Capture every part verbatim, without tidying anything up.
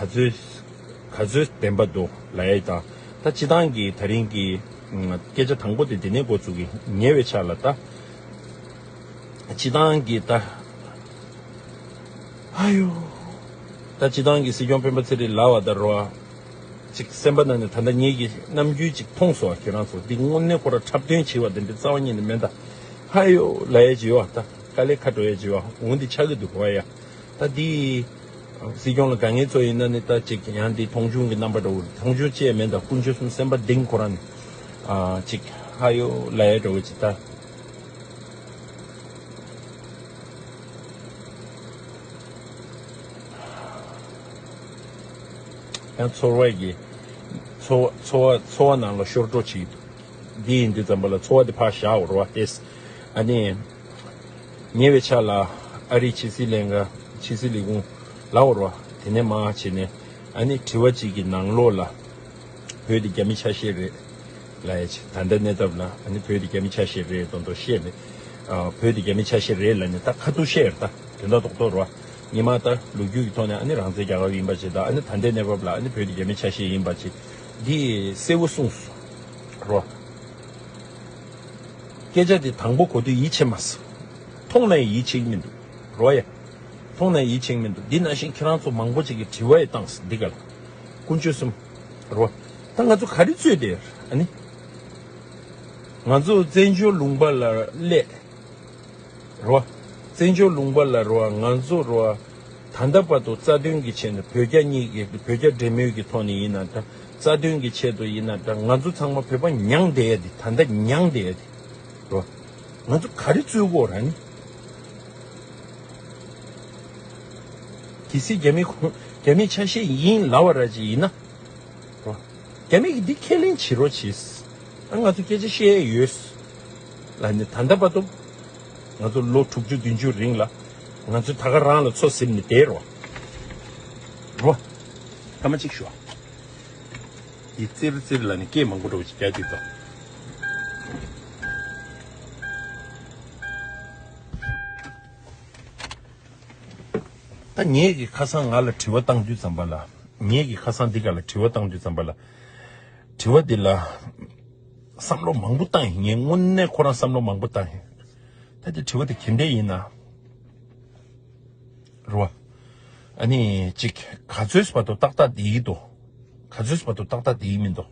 ག་ཚོད་ག་ཚོད་བདེན་པ་འདུག་ལབ་ཡ་དང་། ད་སྤྱི་བཏང་གི་ད་རིང་གི་ཨ་སྐད་ཆ་དང་པོ་དེ་འདི་ནས་འགོ་ཚུགས་ཀྱི། ཉེ་བའི་ཆར་ལ་ད་སྤྱི་བཏང་གི་ད་ཨ་ཡོ། ད་སྤྱི་བཏང་གི་སྲིད་སྐྱོང་སྤེན་པ་ཚེ་རིང་ལབ་པ་ད་རོ། ཅིག་སེམས་པ་ནང་ནས་ད་ལྟ་ངེད་ཀྱི་རྣམ་འགྱུར་ཅིག་མཐོང་སོང་བ། ཁྱེད་རང་ཚོ་འདི་དངོས་གནས་ཁོ་རང་འཁྲབ་སྟོན་བྱེད་པ་དེ་འདྲ་རྩ་བ་ཉིད་ནས་མེད་ད། ཧ་ཡོ་ལབ་ཡས་ཅིག་ཡོད་བ། ད་དཀའ་ལས་ཁག་འགྲོ་ཡས་ཅིག་ཡོད་བ། འོ་འདི་ཆགས་ཀྱི་འདུག་གོ་ཡ། ད་འདི་སྲིད་སྐྱོང་ལ་དཀའ་ངལ་ཚོ་ཡིན་ན་ནི་ད་ཅིག་ཡང་འདི་མཐོང་ཆུང་གི་རྣམ་པ་འདྲ་བོ། མཐོང་ཆུང་བཅས་མེད་ད། དཀོན་མཆོག་གསུམ་སེམས་པ་གཏིང་ཁོ་རང་ནས་ཨ་ཅིག་ཧ་ཡོ་ལབ་ཡས་འདྲ་བོ་ཅིག་ད། ཡང་ཚོར་བ་གི་ཚོར་བ་ཚོར་བ་ཚོར་བ་ནང་ལ་ཤོར་འགྲོ་བྱེད་ཀྱི་འདུག་འདི་ཡིན་དུས་ཙམ་པ་ལ་ཚོར་བ་དེ་ཕར་བཞག་འོར་བ་ཏེས། ཨ་ནི་ཉེ་བའི་ཆར་ལ་ཨ་རིའི་ཕྱི་སྲིད་ལས་ཀ་ཕྱི་སྲིད་ལས་ཁུངས་ལ་འོར་བ་དེ་ནས་མ་བྱས་ནས་ཨ་ནི་དྲི་བ་གཅིག་གི་ནང་ལོགས་ལ། བོད་དེ་རྒྱ་མི་ཆ་ཤས་རེད་ལབ་ཡ་ཅིག་ད་ལྟ་གནས་སྟངས་ལ་ཨ་ནི་བོད་དེ་རྒྱ་མི་ཆ་ཤས་རེད་མདོག་མདོག་བཤད་ནས། ཨ་བོད་དེ་རྒྱ་མི་ཆ་ཤས་རེད་ལབ་ནས་ད་ཁ་ཐུག་བཤད་རེད་ད། དོན་དག་རྡོག་རྡོག་རོ། ཉི་མ་ད་ལོ་རྒྱུས་ཀྱི་ཐོག་ནས་ཨ་ནི་རང་བཙན་རྒྱལ་ཁབ་ཡིན་པ་ཅིག་ད། ཨ་ནི་ད་ལྟའི་གནས་བབ་ལ་ཨ་ནི་བོད་དེ་རྒྱ་མི་ཆ་ཤས་ཡིན་པ་ཅིག་འདི་གསལ་བོ་གསུངས་སོང་རོ། སྐད་ཆ་དེ་དང་པོ་གོ་དུས་ཡིད་ཆེས་མ་སོང་། མཐོང་ན་ཡང་ཡིད་ཆེས་ཀྱི་མི་འདུག་རོ་ཡ། མཐོང་ན་ཡིད་ཆེས་མི་འདུག་འདི་ནང་བཞིན་ཁྱེད་རང་ཚོ་མང་པོ་ཅིག་གིས་དྲི་བ་ཡང་བཏང་སོང་འདི་ག་ལ། དཀོན་མཆོག་གསུམ། རོ། ད་ང་ཚོ་ག་རེ་རྩོད་དེ་ཨ་ནི། ང་ཚོ་བཙན་བྱོལ་ལུང་པ་ལ་སླེབས། རོ། བཙན་བྱོལ་ལུང་པ་ལ་རོ་ང་ཚོ་རོ། ད་ལྟ་བར་དུ་རྩ་དོན་གྱི་ཆེད་དུ་བོད་རྒྱ་གཉིས་ཀྱི་བོད་རྒྱ་འབྲེལ་མོལ་གྱི་ཐོག་ནས་ཡིན་ན་འདྲ། རྩ་དོན་གྱི་ཆེད་དུ་ཡིན་ན་འདྲ། ང་ཚོ་ཚང་མ་བོད་པ་མྱངས་བསྡད་ཡ་དེ། ད་ལྟ་མྱངས་བསྡད་ཡ་དེ། རོ། ང་ཚོ་ག་རེ་རྩོད་དགོས་ར་ནི། གལ་སྲིད་རྒྱ་མི་ཁོ་རྒྱ་མི་ཆ་ཤས་ཡིན་ལབ་པ་ར་ཅིག་ཡིན་ན། རོ། རྒྱ་མི་གིས་འདི་ཁས་ལེན་བྱེད་རོགས་བྱེད། ཨ་ང་ཚོ་སྐད་ཆ་བཤད་ཡས་ཡོད། ལ་ནི་ད་ལྟ་བར་དུ་ང་ཚོ་ལོ་དྲུག་ཅུ་བདུན་ཅུ་རིང་ལ་ང་ཚོ་ད་ག་རང་ལ་མཚོ་ཟིན་ནས་བསྡད་རོགས། རོ། སྐར་མ་གཅིག་ཞུ་ཨ། འདི་ཙིར་ཙིར་ལ་ནི་སྐད་མང་པོ་འགྲོ་བ་ཅིག་རྒྱག་དུས་ད། ད་ངེད་ཀྱི་ཁ་སང་ང་ལ་དྲི་བ་བཏང་དུས་ཙམ་པ་ལ། ངེད་ཀྱི་ཁ་སང་འདི་ག་ལ་དྲི་བ་བཏང་དུས་ཙམ་པ་ལ། དྲི་བ་འདི་ལ་བསམ་བློ་མང་པོ་བཏང་ཡིན། ངས་དངོས་གནས་ཁོ་རང་བསམ་བློ་མང་པོ་བཏང་ཡིན། ད་དེ་དྲི་བ་དེ་ག་འདྲས་ཡིན་ན། རོ། ཨ་ནི་ཅིག་ག་ཚོད་བར་དུ་ཏག་ཏག་བསྡད་ཀྱི་འདུག་ག་ཚོད་བར་དུ་ཏག་ཏག་བསྡད་ཀྱི་མི་འདུག་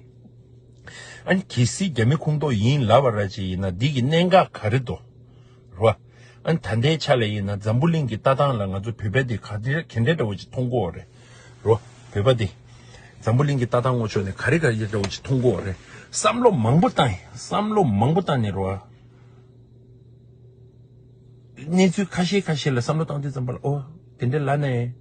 ཨ་ནི་གལ་སྲིད་རྒྱ་མི་ཁོངས་གཏོགས་ཡིན་ལབ་པ་ར་ཅིག་ཡིན་ན་འདི་གི་གནད་འགག་ག་རེ་འདུག་རོ། ཨ་ནི་ད་ལྟའི་ཆ་ལ་ཡིན་ན་འཛམ་བུ་གླིང་གི་ལྟ་སྟངས་ལ་ང་ཚོ་བོད་པ་འདི་ག་འདྲ་ག་འདྲ་འདྲ་བོ་ཅིག་མཐོང་གི་ཡོད་རེད། རོ། བོད་པ་འདི་འཛམ་བུ་གླིང་གི་ལྟ་སྟངས་ངོ་ཕྱོགས་ནས་ག་རེ་ག་རེ་འདྲ་བོ་ཅིག་མཐོང་གི་ཡོད་རེད། བསམ་བློ་མང་པོ་བཏང་ཡིན། བསམ་བློ་མང་པོ་བཏང་ནས་རོ། གནས་ཚུལ་ཁ་ཤས་ཁ་ཤས་ལ་བསམ་བློ་བཏང་དུས་ཙམ་པ་ལ། ཨོ། དེ་འདྲ་ལབ་ནས།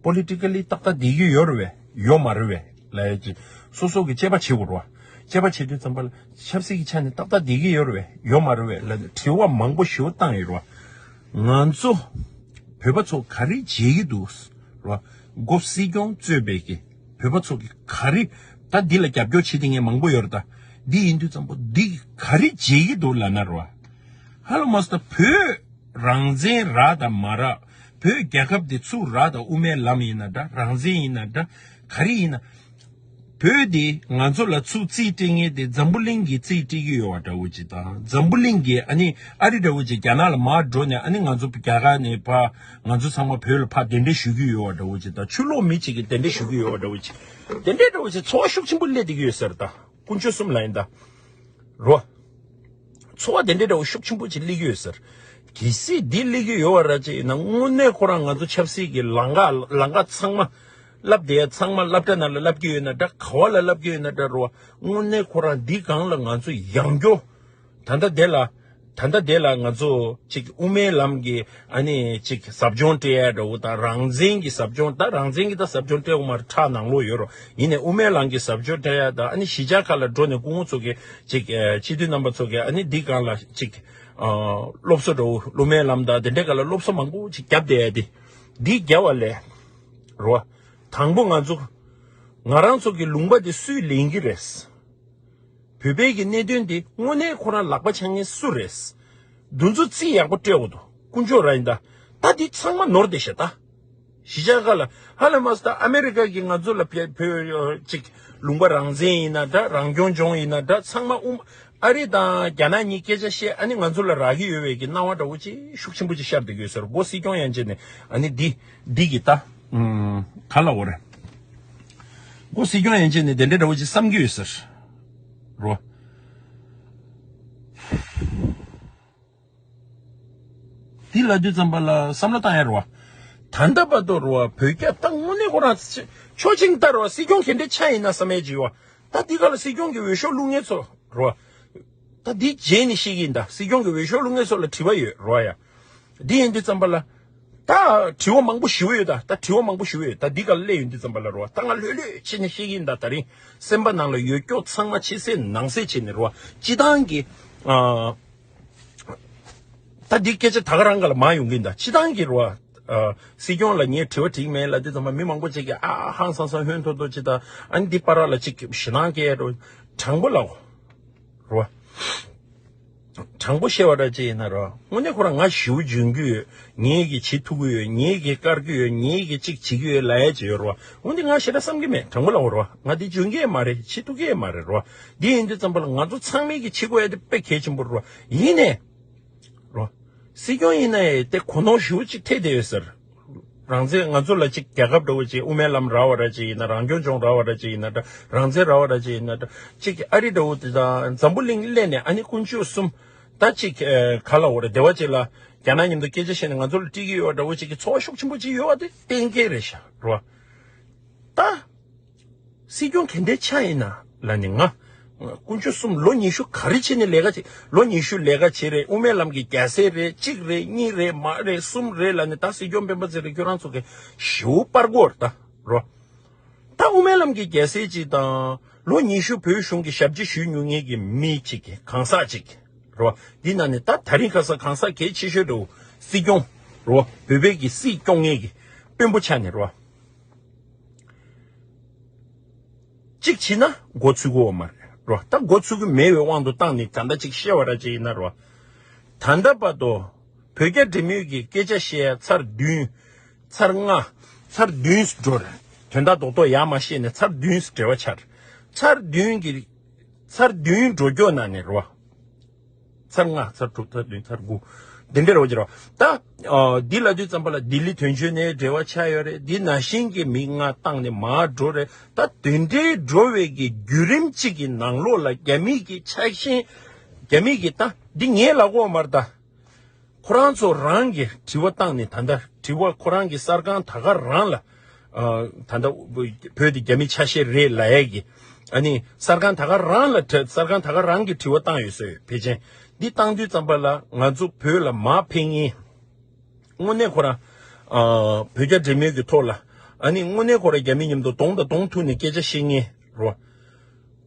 པོ་ལི་ཊི་ཀ་ལི་ཏག་ཏག་བསྡད་ཀྱི་ཡོད་རེད་པས། ཡོད་མ་རེད་པས་ལབ་ཡ་ཅིག་སོ་སོ་གི་དཔྱད་པ་བྱེད་དགོས་རེད་པ། དཔྱད་པ་བྱེད་དུས་ཙམ་པ་ལ་ཆབ་སྲིད་ཀྱི་ཆ་ནས་ཏག་ཏག་བསྡད་ཀྱི་ཡོད་རེད་པས། ཡོད་མ་རེད་པས་ལབ་ནས་དྲི་བ་མང་པོ་ཞེ་པོ་བཏང་ཡོད་རེད་པ། ང་ཚོ་བོད་པ་ཚོ་ག་རེ་བྱེད་ཀྱི་འདུག་རེད་པ། མགོ་སྲིད་སྐྱོང་གཙོས་པའི་གི་བོད་པ་ཚོ་གི་ག་རེ། ད་འདི་ལ་རྒྱབ་སྐྱོར་བྱེད་མཁན་མང་པོ་ཡོད་རེད་ད། འདི་ཡིན་དུས་ཙམ་པ་འདི་ག་རེ་བྱེད་ཀྱི་འདུག་ལབ་ན་རེད་པ། ཧ་ལམ་མ་སོང་ད་བོད་རང་བཙན་རག་དང་མ་རག་བོད་རྒྱལ་ཁབ་འདི་ཚུར་རག་དང་དབུ་མའི་ལམ་ཡིན་ན་འདྲ། རང་བཙན་ཡིན་ན་འདྲ། ག་རེ་ཡིན་ན། བོད་འདི་ང་ཚོ་ལ་ཚུར་རྩིས་སྤྲད་མཁན་དེ་འཛམ་བུ་གླིང་གིས་རྩིས་སྤྲད་ཀྱི་ཡོད་པ་འདྲ་བོ་ཅིག་དང་། འཛམ་བུ་གླིང་གིས་ཨ་ནི་ཨ་རི་འདྲ་བོ་ཅིག་རྒྱ་ནག་ལ་མར་འགྲོ་ནས་ཨ་ནི་ང་ཚོ་རྒྱ་གར་ནས་ཕར་ང་ཚོ་ཚང་མ་བོད་ལ་ཕར་གདན་འདྲེན་ཞུ་གི་ཡོད་པ་འདྲ་བོ་ཅིག་དང་། ཕྱི་ལོགས་མི་ཅིག་གིས་གདན་འདྲེན་ཞུ་གི་ཡོད་པ་འདྲ་བོ་ཅིག་དེ་འདྲའི་འདྲ་བོ་ཅིག་ཚོར་བ་ཤུགས་ཆེན་པོ་སླེབས་བསྡད་ཀྱི་ཡོད་ཟེར་ད། དཀོན་མཆོག་གསུམ་ལ་ཡིན་ད། རོ། ཚོར་བ་དེ་འདྲའི་འདྲ་བོ་ཤུགས་ཆེན་པོ་ཅིག་སླེབས་ཀྱི་ཡོད་ཟེར། གལ་སྲིད་འདི་སླེབས་ཀྱི་ཡོད་པ་ར་ཅིག་ཡིན་ན་དངོས་གནས་ཁོ་རང་ང་ཚོ་ཆབ་སྲིད་ཀྱི་ལམ་ཁ་ལམ་ཁ་ཚང་མ་བསླབ་བསྡད་ཡ་ཚང་མ་སློབ་གྲྭ་ནང་ལ་བསླབ་ཀྱི་ཡོད་ན་འདྲ། ག་བ་ལ་བསླབ་ཀྱི་ཡོད་ན་འདྲ་རོ། དངོས་གནས་ཁོ་རང་འདི་སྒང་ལ་ང་ཚོ་ཡང་བསྐྱར་ད་ལྟ་དེ་ལ་ད་ལྟ་དེ་ལ་ང་ཚོ་ཅིག་དབུ་མའི་ལམ་གྱི་ཨ་ནི་ཅིག་ཟབ་སྦྱོང་སྤྲད་ཡ་འདྲ་བོ་དང་། རང་བཙན་གྱི་ཟབ་སྦྱོང་། ད་རང་བཙན་གྱི་ད་ཟབ་སྦྱོང་སྤྲད་དགོས་མ་རེད། ཁྲག་ནང་ལོགས་ཡོད་རོ། ཡིན་ནའི་དབུ་མའི་ལམ་གྱི་ཟབ་སྦྱོང་སྤྲད་ཡ་དང་། ཨ་ནི་གཞིས་ཆགས་ཁག་ལ་འགྲོ་ནས་སྐུ་ངོ་ཚོ་གི་ཅིག་ཨ་སྤྱི་འཐུས་རྣམ་པ་ཚོ་གི་ཨ་ནི་འདི་སྒང་ལ་ཅིག་ཨ་སློབ་གསོ་འདྲ་བོ། དབུ་མའི་ལམ་དང་དེ་འདྲའི་སྒང་ལ་སློབ་གསོ་མང་པོ་ཅིག་བརྒྱབ་བསྡད་ཡ་དེ། འདི་བརྒྱབ་པ་ལས་རོ། དང་པོ་ང་ཚོ་ང་རང་ཚོ་གི་ལུང་པ་དེ་སུས་ལེན་གྱི་རེད། བོད་པའི་གི་གནད་དོན་དེ་དངོས་གནས་ཁོ་རང་ལག་པ་འཆང་མཁན་སུ་རེད། འདི་ཚོ་རྩིས་ཡག་པོ་སྤྲད་དགོས་འདུག་དཀོན་མཆོག་རང་ཡིན་ད། ད་འདི་ཚང་མ་ནོར་བསྡད་ཤག་ད། གཞིས་ཆགས་ཁག་ལ་ཧ་ལས་མ་སོང་། ད་ཨ་མེ་རི་ཀ་གིས་ང་ཚོ་ལ་བོད་བོད་ཅིག་ལུང་པ་རང་བཙན་ཡིན་ན་འདྲ། རང་སྐྱོང་ལྗོངས་ཡིན་ན་འདྲ། ཚང་མ་དབུ་མ་ཨ་རི་དང་རྒྱ་ནག་གཉིས་སྐད་ཆ་བཤད། ཨ་ནི་ང་ཚོ་ལ་རག་གི་ཡོད་པའི་གི་སྣང་བ་འདྲ་བོ་ཅིག་ཤུགས་ཆེན་པོ་ཅིག་ཤར་བསྡད་ཀྱི་ཡོད་ཟེར། མགོ་སྲིད་སྐྱོང་ཡན་ཆད་ནས་ཨ་ནི་འདི་འདི་གི་ད་ཨུམ་ག་ལ་འོ་རེད། མགོ་སྲིད་སྐྱོང་ཡན་ཆད་ནས་དེ་འདྲའི་འདྲ་བོ་ཅིག་བསམ་གྱི་ཡོད་ཟེར། རོ། འདི་ལབ་དུས་ཙམ་པ་ལ་བསམ་བློ་བཏང་ཡ་རེད་བ། ད་ལྟ་བར་དུ་རེད་བ། བོད་རྒྱ་ད་དངོས་གནས་ཁོ་རང་ཆ་ཆོག་མཆན་ལྟར་བ་སྲིད་སྐྱོང་ག་འདྲ་ཆགས་ཡིན་ན་བསམ་ཡས་ཅིག་ཡོད་བ། ད་འདི་ག་ལ་སྲིད་སྐྱོང་གི་འོས་ཤོག་བླུག་མཁན་ཚོ་རེད་བ། ད་འདི་རྗེས་ནས་ཤེས་ཀྱི་ཡིན། ད་སྲིད་སྐྱོང་གི་འོས་ཤོག་བླུག་མཁན་ཚོ་ལ་དྲི་བ་ཡོད་རེད་བ་ཡ། འདི་ཡིན་དུས་ཙམ་པ་ལ། ད་དྲི་བ་མང་པོ་ཞེ་པོ་ཡོད། ད་ད་དྲི་བ་མང་པོ་ཞེ་པོ་ཡོད། ད་འདི་ག་ལ་སླེབས་ཡོང་དུས་ཙམ་པ་ལ་རེད་བ། ད་ང་ལྷོད་ལྷོད་བྱས་ནས་ཤེས་ཀྱི་ཡིན། ད་ད་རིང་སེམས་པ་ནང་ལ་ཡོད་སྐྱོ་ཚང་མ་ཕྱི་གསལ་ནང་གསལ་བྱས་ནས་རེད་བ། སྤྱི་བཏང་གི་ཨ། ད་འདི་སྐད་ཆ་ད་ག་རང་ག་ལ་མ་ཡོང་གི་ཡིན། ད་སྤྱི་བཏང་གི་རེད་བ། ཨ། སྲིད་སྐྱོང་ལ་ངས་དྲི་བ་དྲིས་མེད་ལབ་དུས་ཙམ་པ་མི་མང་པོ་ཅིག་གིས་ཨ་ཧང་སང་སང་ཧོན་ཐོར་ཐོར་ཅིག་ད་ཨ་ནི་འདི་བར་ལ་ཅིག་ཞེད་སྣང་སྐྱེ་འགྲོ། དྲང་པོ་ལབ་རོ། དྲང་པོ་བཤད་པ་འདྲ་ཅིག་ཡིན་ན་རོ། དངོས་གནས་ཁོ་རང་ང་ཞེ་པོ་འཇོན་གྱི་ཡོད། ངས་ཀྱི་བྱེད་ཐུབ་ཀྱི་ཡོད། ངས་ཀྱི་བཀར་གྱི་ཡོད། ངས་ཀྱི་ཅིག་བྱེད་ཀྱི་ཡོད་ལབ་ཡ་ཅིག་ཡོད་རོ། འོན་ཏེ་ང་ཞེ་དྲག་བསམ་གྱི་མེད། དྲང་པོ་ལབ་རོ། ང་འདི་འཇོན་གྱི་ཡོད་མ་རེད། བྱེད་ཐུབ་ཀྱི་ཡོད་མ་རེད་རོ། འདི་ཡིན་དུས་ཙམ་པ་ལ་ང་ཚོ་ཚང་མས་ཀྱི་བྱེད་དགོས་ཡ་དེ་དཔེ་གལ་ཆེན་པོ་རོ། ཡིན་ནས། རོ། སྲིད་སྐྱོང་ཡིན་ན་ཡང་དེ་གོ་ནོར་ཞེ་པོ་ཅིག་ཐེབས་བསྡད་ཡོད་ཟེར། རང་བཙན་ང་ཚོ་ལ་ཅིག་རྒྱལ་ཁབ་འདྲ་བོ་ཅིག་དབུ་མའི་ལམ་རག་པ་འདྲ་ཅིག་ཡིན་ན། རང་སྐྱོང་ལྗོངས་རག་པ་འདྲ་ཅིག་ཡིན་ན་འདྲ། རང་བཙན་རག་པ་འདྲ་ཅིག་ཡིན་ན་འདྲ། ཅིག་ཨ་རི་འདྲ་བོ་དེ་དང་འཛམ་བུ་གླིང་སླེབས་ནས་ཨ་ནི་དཀོན་མཆོག་གསུམ་ད་ཅིག་ཨ་ག་ལ་འོ་རེད། བདེ་བ་ཅིག་ལ་རྒྱ་ནག་མཉམ་དུ་སྐད་ཆ་བཤད་ནས་ང་ཚོ་ལ་སྤྲད་ཀྱི་ཡོད་པ་འདྲ་བོ་ཅིག་གི་ཚོར་བ་ཤུགས་ཆེན་པོ་ཅིག་ཡོད་པ་དེ་གཏན་འཁེལ་རེད་ཤག་རོ། ད། སྲིད་སྐྱོང་ག་འདྲའི་ཆགས་ཡིན་ན་ལབ་ནས་ང་། དཀོན་མཆོག་གསུམ་ལོ་ཉི་ཤུ་ག་རེ་བྱས་ནས་ལས་ཀ་བྱེད། ལོ་ཉི་ཤུ་ལས་ཀ་བྱེད་རེད། དབུ་མའི་ལམ་གྱི་རྒྱལ་སྲས་རེད། གཅིག་རེད། གཉིས་རེད། མ་རེད། གསུམ་རེད་ལབ་ནས་ད་སྲིད་སྐྱོང་སྤེན་པ་ཚེ་རིང་ཁྱོད་རང་ཚོ་གི་ཞེ་པོ་སྤར་གོ་ར་ད་རོ། ད་དབུ་མའི་ལམ་གྱི་རྒྱལ་སྲས་གཅིག་དང་ལོ་ཉི་ཤུ་བོད་གཞུང་གི་ཞབས་ཕྱི་ཞུས་མྱོང་མཁན་གྱི་མི་གཅིག་གི་གང་ཟག་གཅིག་རོ། འདི་ནང་ནས་ད་ད་རིང་ཁ་སང་གང་ཟག་གལ་ཆེ་ཤོས་འདྲ་བོ་སྲིད་སྐྱོང་རོ། བོད་པའི་གི་སྲིད་སྐྱོང་མཁན་གྱི་དཔོན་པོ་ཆགས་ནས་རོ། གཅིག་བྱས་ན་མགོ་ཚོས་ཀྱི་ཡོད་མ་རེད་རོ། ད་མགོ་ཚོས་ཀྱི་མེད་པའི་དབང་དུ་བཏང་ནས་ད་ལྟ་ཅིག་བཤད་པ་འདྲ་ཅིག་ཡིན་ན་རོ། ད་ལྟ་བར་དུ་བོད་རྒྱ་འབྲེལ་མོལ་གྱི་སྐད་ཆ་བཤད་ཡ་ཚར་བདུན། ཚར་ལྔ། ཚར་བདུན་འགྲོ་རེད། དོན་དག་རྡོག་རྡོག་ཡར་མར་བཤད་ནས་ཚར་བདུན་འབྲེལ་བ་ཆགས། ཚར་བདུན་གྱི། ཚར་བདུན་འགྲོ་རྒྱུ་ནང་ནས་རོ། ཚར་ལྔ། ཚར་དྲུག། ཚར་བདུན། ཚར་དགུ། འདི་འདྲ་རོ་ཅི་རོ། ད། ཨ། འདི་ལབ་དུས་ཙམ་པ་ལ་ལྡི་ལི་དོན་གཅོད་ནས་འབྲེལ་བ་ཆགས་ཡོད་རེད། འདི་ནང་བཞིན་གྱི་མི་ལྔ་བཏང་ནས་མར་འགྲོ་རེད། ད་དེ་འདྲའི་འགྲོ་བའི་གི་བརྒྱུད་རིམ་གཅིག་གི་ནང་ལོགས་ལ་རྒྱ་མི་གི་ཆ་ཤས། རྒྱ་མི་གི་ད་འདི་ངས་ལབ་དགོས་མ་རེད་ད། ཁོ་རང་ཚོ་རང་གི་དྲི་བ་བཏང་ནས་ད་ལྟ་དྲི་བ་ཁོ་རང་གི་གསར་ཁང་ད་ག་རང་ལ། ཨ། ད་ལྟ་བོད་དེ་རྒྱ་མི་ཆ་ཤས་རེད་ལབ་ཡས་ཀྱི། ཨ་ནི་གསར་ཁང་ད་ག་རང་ལ་དྲི། གསར་ཁང་ད་ག་རང་གི་དྲི་བ་བཏང་ཡོད་ཟེར་ཡོད། ཕལ་ཆེར་འདི་བཏང་དུས་ཙམ་པ་ལ་ང་ཚོ་བོད་ལ་མར་ཕེབས་མཁན། དངོས་གནས་ཁོ་རང་། ཨ། བོད་རྒྱ་འབྲེལ་མོལ་གྱི་ཐོག་ལ། ཨ་ནི་དངོས་གནས་ཁོ་རང་རྒྱ་མི་མཉམ་དུ་གདོང་དང་གདོང་ཐུག་ནས་སྐད་ཆ་བཤད་མཁན་རོ།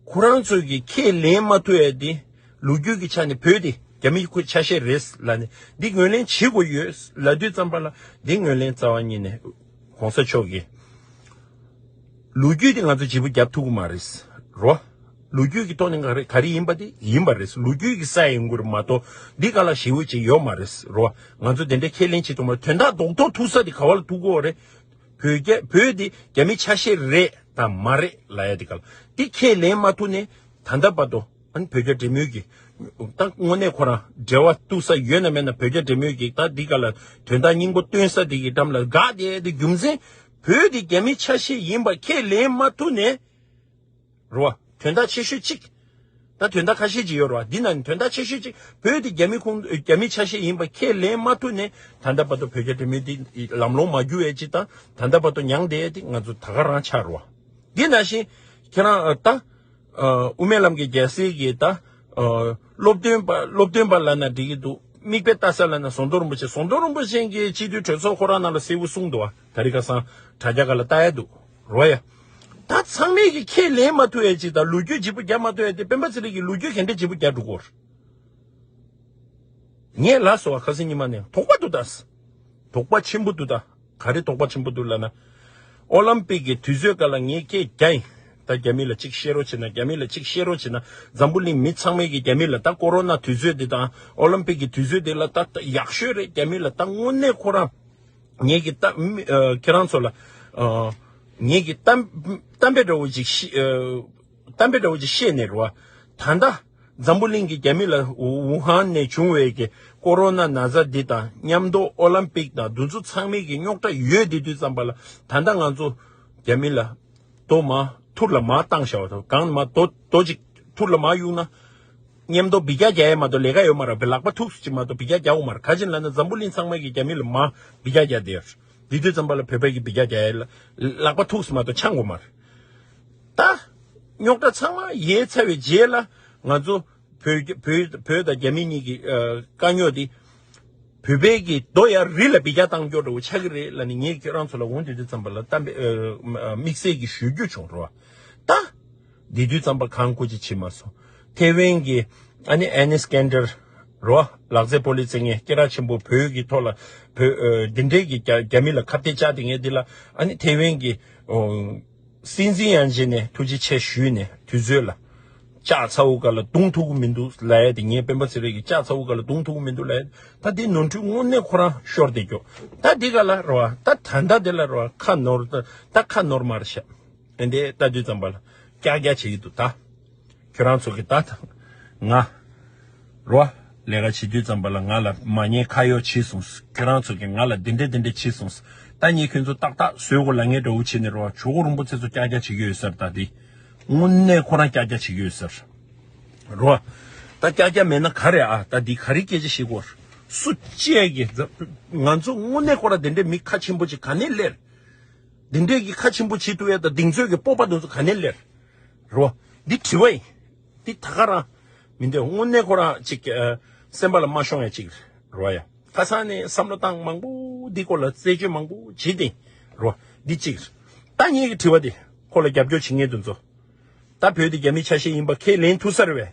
ཁོ་རང་ཚོས་ཀྱི་ཁས་ལེན་མ་ཐུབ་ཡ་དེ། ལོ་རྒྱུས་ཀྱི་ཆ་ནས་བོད་དེ་རྒྱ་མིའི་ཁུལ་ཆ་ཤས་རེད་ལབ་ནས་འདི་ངོས་ལེན་བྱེད་དགོས་ཡོད་ལབ་དུས་ཙམ་པ་ལ་འདི་ངོས་ལེན་རྩ་བ་ཉིད་ནས་གོང་ས་མཆོག་གིས། ལོ་རྒྱུས་དེ་ང་ཚོ་བརྗེ་པོ་རྒྱབ་ཐུབ་ཀྱི་མ་རེད་རོ། ལོ་རྒྱུས་ཀྱི་ཐོག་ནས་ག་རེ་ག་རེ་ཡིན་པ་དེ་ཡིན་པ་རེད། ལོ་རྒྱུས་ཀྱི་ས་ཡིན་དགོས་རེད་མ་གཏོགས་འདི་ག་ལ་ཞེ་པོ་ཅིག་ཡོད་མ་རེད་རོ། ང་ཚོ་དེ་འདྲའི་ཁས་ལེན་བྱེད་ཐུབ་མ་རེད། དོན་དག་རྡོག་རྡོག་ཐུག་ས་དེ་ག་བ་ལ་ཐུག་གི་ཡོད་རེད། བོད་རྒྱ། བོད་འདི་རྒྱ་མི་ཆ་ཤས་རེད་དང་མ་རེད་ལབ་ཡ་དེ་ག་ལ། འདི་ཁས་ལེན་མ་ཐུབ་ནས་ད་ལྟ་བར་དུ་ཨ་ནི་བོད་རྒྱ་འབྲེལ་མོལ་གྱི། ད་དངོས་གནས་ཁོ་རང་འབྲེལ་བ་གཏུག་ས་ཡོད་ན་མེད་ན་བོད་རྒྱ་འབྲེལ་མོལ་གྱི་ད་འདི་ག་ལ་དོན་དག་སྙིང་པོ་སྟོན་ས་དེ་གི་འགྲམ་ལ་འགག་བསྡད་ཡ་དེ་རྒྱུ་མཚན། བོད་འདི་རྒྱ་མི་ཆ་ཤས་ཡིན་པ་ཁས་ལེན་མ་ཐུབ་ནས། རེད་བ། དོན་དག་ཆེ་ཤོས་གཅིག་ད་དོན་དག་ཁ་ཤས་ཅིག་ཡོད་རེད་བ། འདི་ནང་ནས་དོན་དག་ཆེ་ཤོས་གཅིག་བོད་དེ་རྒྱ་མི་ཁོངས། རྒྱ་མི་ཆ་ཤས་ཡིན་པ་ཁས་ལེན་མ་ཐུབ་ནས་ད་ལྟ་བར་དུ་བོད་རྒྱ་འབྲེལ་མོལ་འདི་ལམ་ལྷོང་མ་རྒྱུ་ཡས་ཅིག་དང་ད་ལྟ་བར་དུ་མྱངས་བསྡད་ཡས་དེ་ང་ཚོ་ད་ག་རང་ཆགས་རེད་བ། འདི་ནང་བཞིན་ཁྱེད་རང་ཨ་ད་ཨ་དབུ་མའི་ལམ་གྱི་རྒྱལ་སྲས་ཀྱི་ད་ཨ་སློབ་སྟོན་པ། སློབ་སྟོན་པ་ལབ་ན་འགྲིག་གི་འདུག་མིག་དཔེ་ལྟ་ས་ལབ་ན་ཟམ་གདོང་རིན་པོ་ཆེ། ཟམ་གདོང་རིན་པོ་ཆེ་གིས་སྤྱི་འཐུས་གྲོས་ཚོགས་ཁོ་རང་ནང་ལ་གསལ་པོ་གསུངས་འདུག་བ། ད་རེས་ཁ་སང་དྲ་རྒྱ་སྒང་ལ་ལྟ་ཡ་འདུག་རོ་ཡ། ད་ཚང་མས་ཀྱི་ཁས་ལེན་མ་ཐུབ་ཡ་ཅིག་དང་ལོ་རྒྱུས་བརྗེ་པོ་རྒྱག་མ་ཐུབ་ཡ་དེ་སྤེན་པ་ཚེ་རིང་གིས་ལོ་རྒྱུས་ག་འདྲ་བརྗེ་པོ་རྒྱག་འགྲོ་གོ། ངས་ལབ་སོང་བ། ཁ་སང་ཉི་མ་ནས་དོགས་པ་འདུག་ད། དོགས་པ་ཆེན་པོ་འདུག་ད། ག་རེ་དོགས་པ་ཆེན་པོ་འདུག་ལབ་ན། ཨོ་ལམ་པིག་གི་དུས་ཚོད་སྐབས་ལ་ངས་སྐད་རྒྱག་ཡིན། ད་རྒྱ་མི་ལ་གཅིག་བཤད་རོགས་བྱེད་ན། རྒྱ་མི་ལ་གཅིག་བཤད་རོགས་བྱེད་ན། འཛམ་བུ་གླིང་མི་ཚང་མས་ཀྱི་རྒྱ་མི་ལ་ད་ཀོ་རོ་ན་དུས་ཚོད་འདི་དང་ཨོ་ལམ་པིག་གི་དུས་ཚོད་འདི་ལ་ད་ད་ཡག་ཤོས་རེད། རྒྱ་མི་ལ་ད་དངོས་གནས་ཁོ་རང་ ངེད་ཀྱི་གཏམ་མི་ཨ་ཁྱེད་རང་ཚོ་ལ་ཨ་ངེད་ཀྱི་གཏམ་གཏམ་དཔེ་འདྲ་བོ་ཅིག་ཤི་ཨ་གཏམ་དཔེ་འདྲ་བོ་ཅིག་བཤད་ནས་རེད་བ། ད་ལྟ་འཛམ་བུ་གླིང་གི་རྒྱ་མི་ལ་ཝུ་ཧན་ནས་བྱུང་བའི་གི་ཀོ་རོ་ན་ན་ཚ་འདི་དང་མཉམ་དུ་ཨོ་ལམ་པིག་དང་འདི་ཚོ་ཚང་མའི་གི་རྙོག་དྲ་ཡོད་དེ་དུས་ཙམ་པ་ལ་ད་ལྟ་ང་ཚོ་རྒྱ་མི་ལ་རྡོ་མ་ཐུར་ལ་མ་བཏང་བཞག་པ་དང་གང་མ་རྡོ་རྡོ་ཅིག་ཐུར་ལ་མ་གཡུག་ན། མཉམ་དུ་འབུད་རྒྱག་རྒྱག་ཡས་མ་གཏོགས་ལས་ཀ་ཡོད་མ་རེད། ལག་པ་ཐུག་སུ་ཅིག་མ་གཏོགས་འབུད་རྒྱག་རྒྱག་འོང་མ་རེད། ག་ཅིན་ལབ་ན་འཛམ་བུ་གླིང་ཚང་མ་གིས་རྒྱ་མི་ལ་མ་འབུད་རྒྱག་རྒྱག་བསྡད་ཡོད་རེད། དེ་དུས་ཙམ་པ་ལ་བོད་པ་གིས་འབུད་རྒྱག་རྒྱག་ཡས་ལ་ལག་པ་ཐུག་སུ་མ་གཏོགས་འཆང་དགོས་མ་རེད། ད་རྙོག་དྲ་ཚང་མ་ཡལ་ཚར་བའི་རྗེས་ལ་ང་ཚོ་བོད་བོད་བོད་དང་རྒྱ་མི་གཉིས་ཀྱི་ཨ་དཀའ་རྙོག་དེ་བོད་པའི་གི་རྡོ་ཡར་རི་ལ་འབུད་རྒྱག་བཏང་རྒྱུ་འདྲ་བོ་ཆགས་ཀྱི་རེད་ལབ་ནས་ངས་ཁྱེད་རང་ཚོ་ལ་འོང་དུས་དུས་ཙམ་པ་ལ་གཏམ་དཔེ་ཨ་དམིགས་བསལ་གྱི་ཞུ་རྒྱུ་བྱུང་རོགས། ད། དེ་དུས་ཙམ་པ་གང་སྐུ་ཅི་བྱེད་མ་སོང་། ཐེ་ཝན་གྱི་ཨ་ནི་ཨེ་ནི་སི་ཀན་ཏར་རོ་ལག་རྩེད་སྤོ་ལོའི་རྩེད་མཁན་སྐད་གྲགས་ཆེན་པོ་བོད་ཀྱི་ཐོག་ལ་བོད་ཨ་འདི་འདྲའི་གི་རྒྱ་རྒྱ་མི་ལ་ཁ་གཏད་བཅག་དེ་ངས་འདི་ལ་ཨ་ནི་ཐེ་ཝན་གྱི་ཨོ་སྲིད་འཛིན་ཡང་བྱས་ནས་ཐུགས་རྗེ་ཆེ་ཞུས་ནས་དུས་ཚོད་ལ་ལྕགས་ཚ་བོ་ག་ལ་རྡུང་ཐུབ་ཀྱི་མི་འདུག་ལབ་ཡ་དེ་ངས་སྤེན་པ་ཚེ་རིང་གི་ལྕགས་ཚ་བོ་ག་ལ་རྡུང་ཐུབ་ཀྱི་མི་འདུག་ལབ་ཡ་ད་དེ་ནོར་འཁྲུལ་དངོས་གནས་ཁོ་རང་ཤོར་བསྡད་ཀྱོག་ད་འདི་ག་ལ་རོ་ད་ད་ལྟ་དེ་ལ་རོ་ཁ་ནོར་ད་ཁ་ནོར་མར་ཤག་དེ་འདྲའི་ལྟ་དུས་ཙམ་པ་ལ་ཀྱག་ཀྱག་བྱེད་ཀྱི་འདུག་ད་ཁྱོད་རང་ཚོ་གི་ད་ད་ང་རོ་ལས་ཀ་བྱེད་དུས་ཙམ་པ་ལ་ང་ལ་མ་ཉེས་ཁ་གཡོག་བྱས་སོང་། ཁྱོད་རང་ཚོ་གི་ང་ལ་འདི་འདྲས་འདི་འདྲས་བྱས་སོང་། ད་ངས་ཁྱོད་ཚོ་ཏག་ཏག་བཟོས་དགོས་ལབ་མཁན་འདྲ་བོ་བྱས་ནས་རོ་ཇོ་བོ་རིན་པོ་ཆེ་ཚོ་ཀྱག་ཀྱག་བྱེད་ཀྱི་ཡོད་ཟེར། ད་དེ་དངོས་གནས་ཁོ་རང་ཀྱག་ཀྱག་བྱེད་ཀྱི་ཡོད་ཟེར་རོ། ད་ཀྱག་ཀྱག་མེད་ན་ག་རེ་ཨ། ད་འདི་ག་རེ་སྐད་ཆ་བཤད་དགོས། སུ་གཅིག་གིས་ང་ཚོ་དངོས་གནས་ཁོ་རང་དེ་འདྲའི་མི་ཁ་ཆེན་པོ་ཅིག་ག་ནས་སླེབས། དེ་འདྲའི་གི་ཁ་ཆེན་པོ་བྱེད་ཐུབ་ཡ་དང་གདེང་ཚོད་ཀྱི་སྤོབས་པ་དེ་ཚོ་ག་ནས་སླེབས། རོ། འདི་དྲི་བ་ཡིན། འདི་ད་ག་རང་མི་འདོད། དངོས་གནས་ཁོ་རང་ཅིག་ཨ་སེམས་པ་ལ་མ་ཤོང་ཡ་ཅིག་རོ་ཡ། ཁ་སང་ནས་བསམ་བློ་བཏང་མང་པོ་འདི་སྐོར་ལ་རྩད་གཅོད་མང་པོ་བྱེད་དེ་རོ། འདི་གཅིག་ད་ངེད་ཀྱི་དྲི་བ་དེ་ཁོ་ལ་རྒྱབ་སྐྱོར་བྱེད་མཁན་དེ་ཚོ། ད་བོད་དེ་རྒྱ་མི་ཆ་ཤས་ཡིན་པ་ཁས་ལེན་ཐུབ་ས་རེད་བས།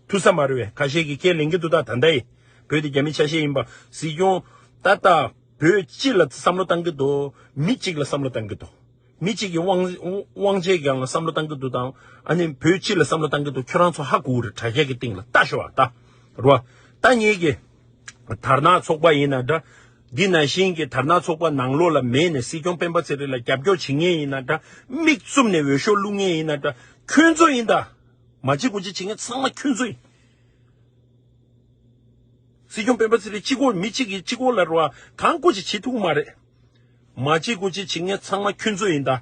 ཐུབ་ས་མ་རེད་བས། ཁ་ཤས་ཀྱིས་ཁས་ལེན་གྱི་འདུག་ད་ད་ལྟ་ཡི་བོད་དེ་རྒྱ་མི་ཆ་ཤས་ཡིན་པ་སྲིད་སྐྱོང་ད་ལྟ་བོད་སྤྱི་ལ་བསམ་བློ་བཏང་གི་འདུག་མི་གཅིག་ལ་བསམ་བློ་བཏང་གི་འདུག་མི་གཅིག་གི་དབང་དབང་ཆའི་སྒང་ལ་བསམ་བློ་བཏང་གི་འདུག་དང་ཨ་ནི་བོད་སྤྱི་ལ་བསམ་བློ་བཏང་གི་འདུག་ཁྱོད་རང་ཚོ་ཧ་གོ་གི་རེད། དྲ་རྒྱ་གི་སྟེང་ལ་ལྟ་ཤོག་ཨ། ད་རོ། ད་ངེད་ཀྱི་དར་ནག་ཚོགས་པ་ཡིན་ན་འདྲ། འདི་ནང་བཞིན་གྱི་དར་ནག་ཚོགས་པ་ནང་ལོགས་ལ་མེད་ནས་སྲིད་སྐྱོང་སྤེན་པ་ཚེ་རིང་ལ་རྒྱབ་སྐྱོར་བྱེད་མཁན་ཡིན་ན་འདྲ། མིག་བཙུམ་ནས་འོས་ཤོག་བླུག་མཁན་ཡིན་ན་འདྲ། ཁྱོད་ཚོ་ཡིན་ད། མ་བྱེད་དགོས་བྱེད་བྱེད་མཁན་ཚང་མ་ཁྱོད་ཚོ་ཡིན། སྲིད་སྐྱོང་སྤེན་པ་ཚེ་རིང་གཅིག་པོ་མི་གཅིག་གིས་གཅིག་པོ་ལ་རོ་གང་དགོས་ཅིག་བྱེད་ཐུབ་ཀྱི་མ་རེད། མ་བྱེད་དགོས་བྱེད་བྱེད་མཁན་ཚང་མ་ཁྱོད་ཚོ་ཡིན་ད།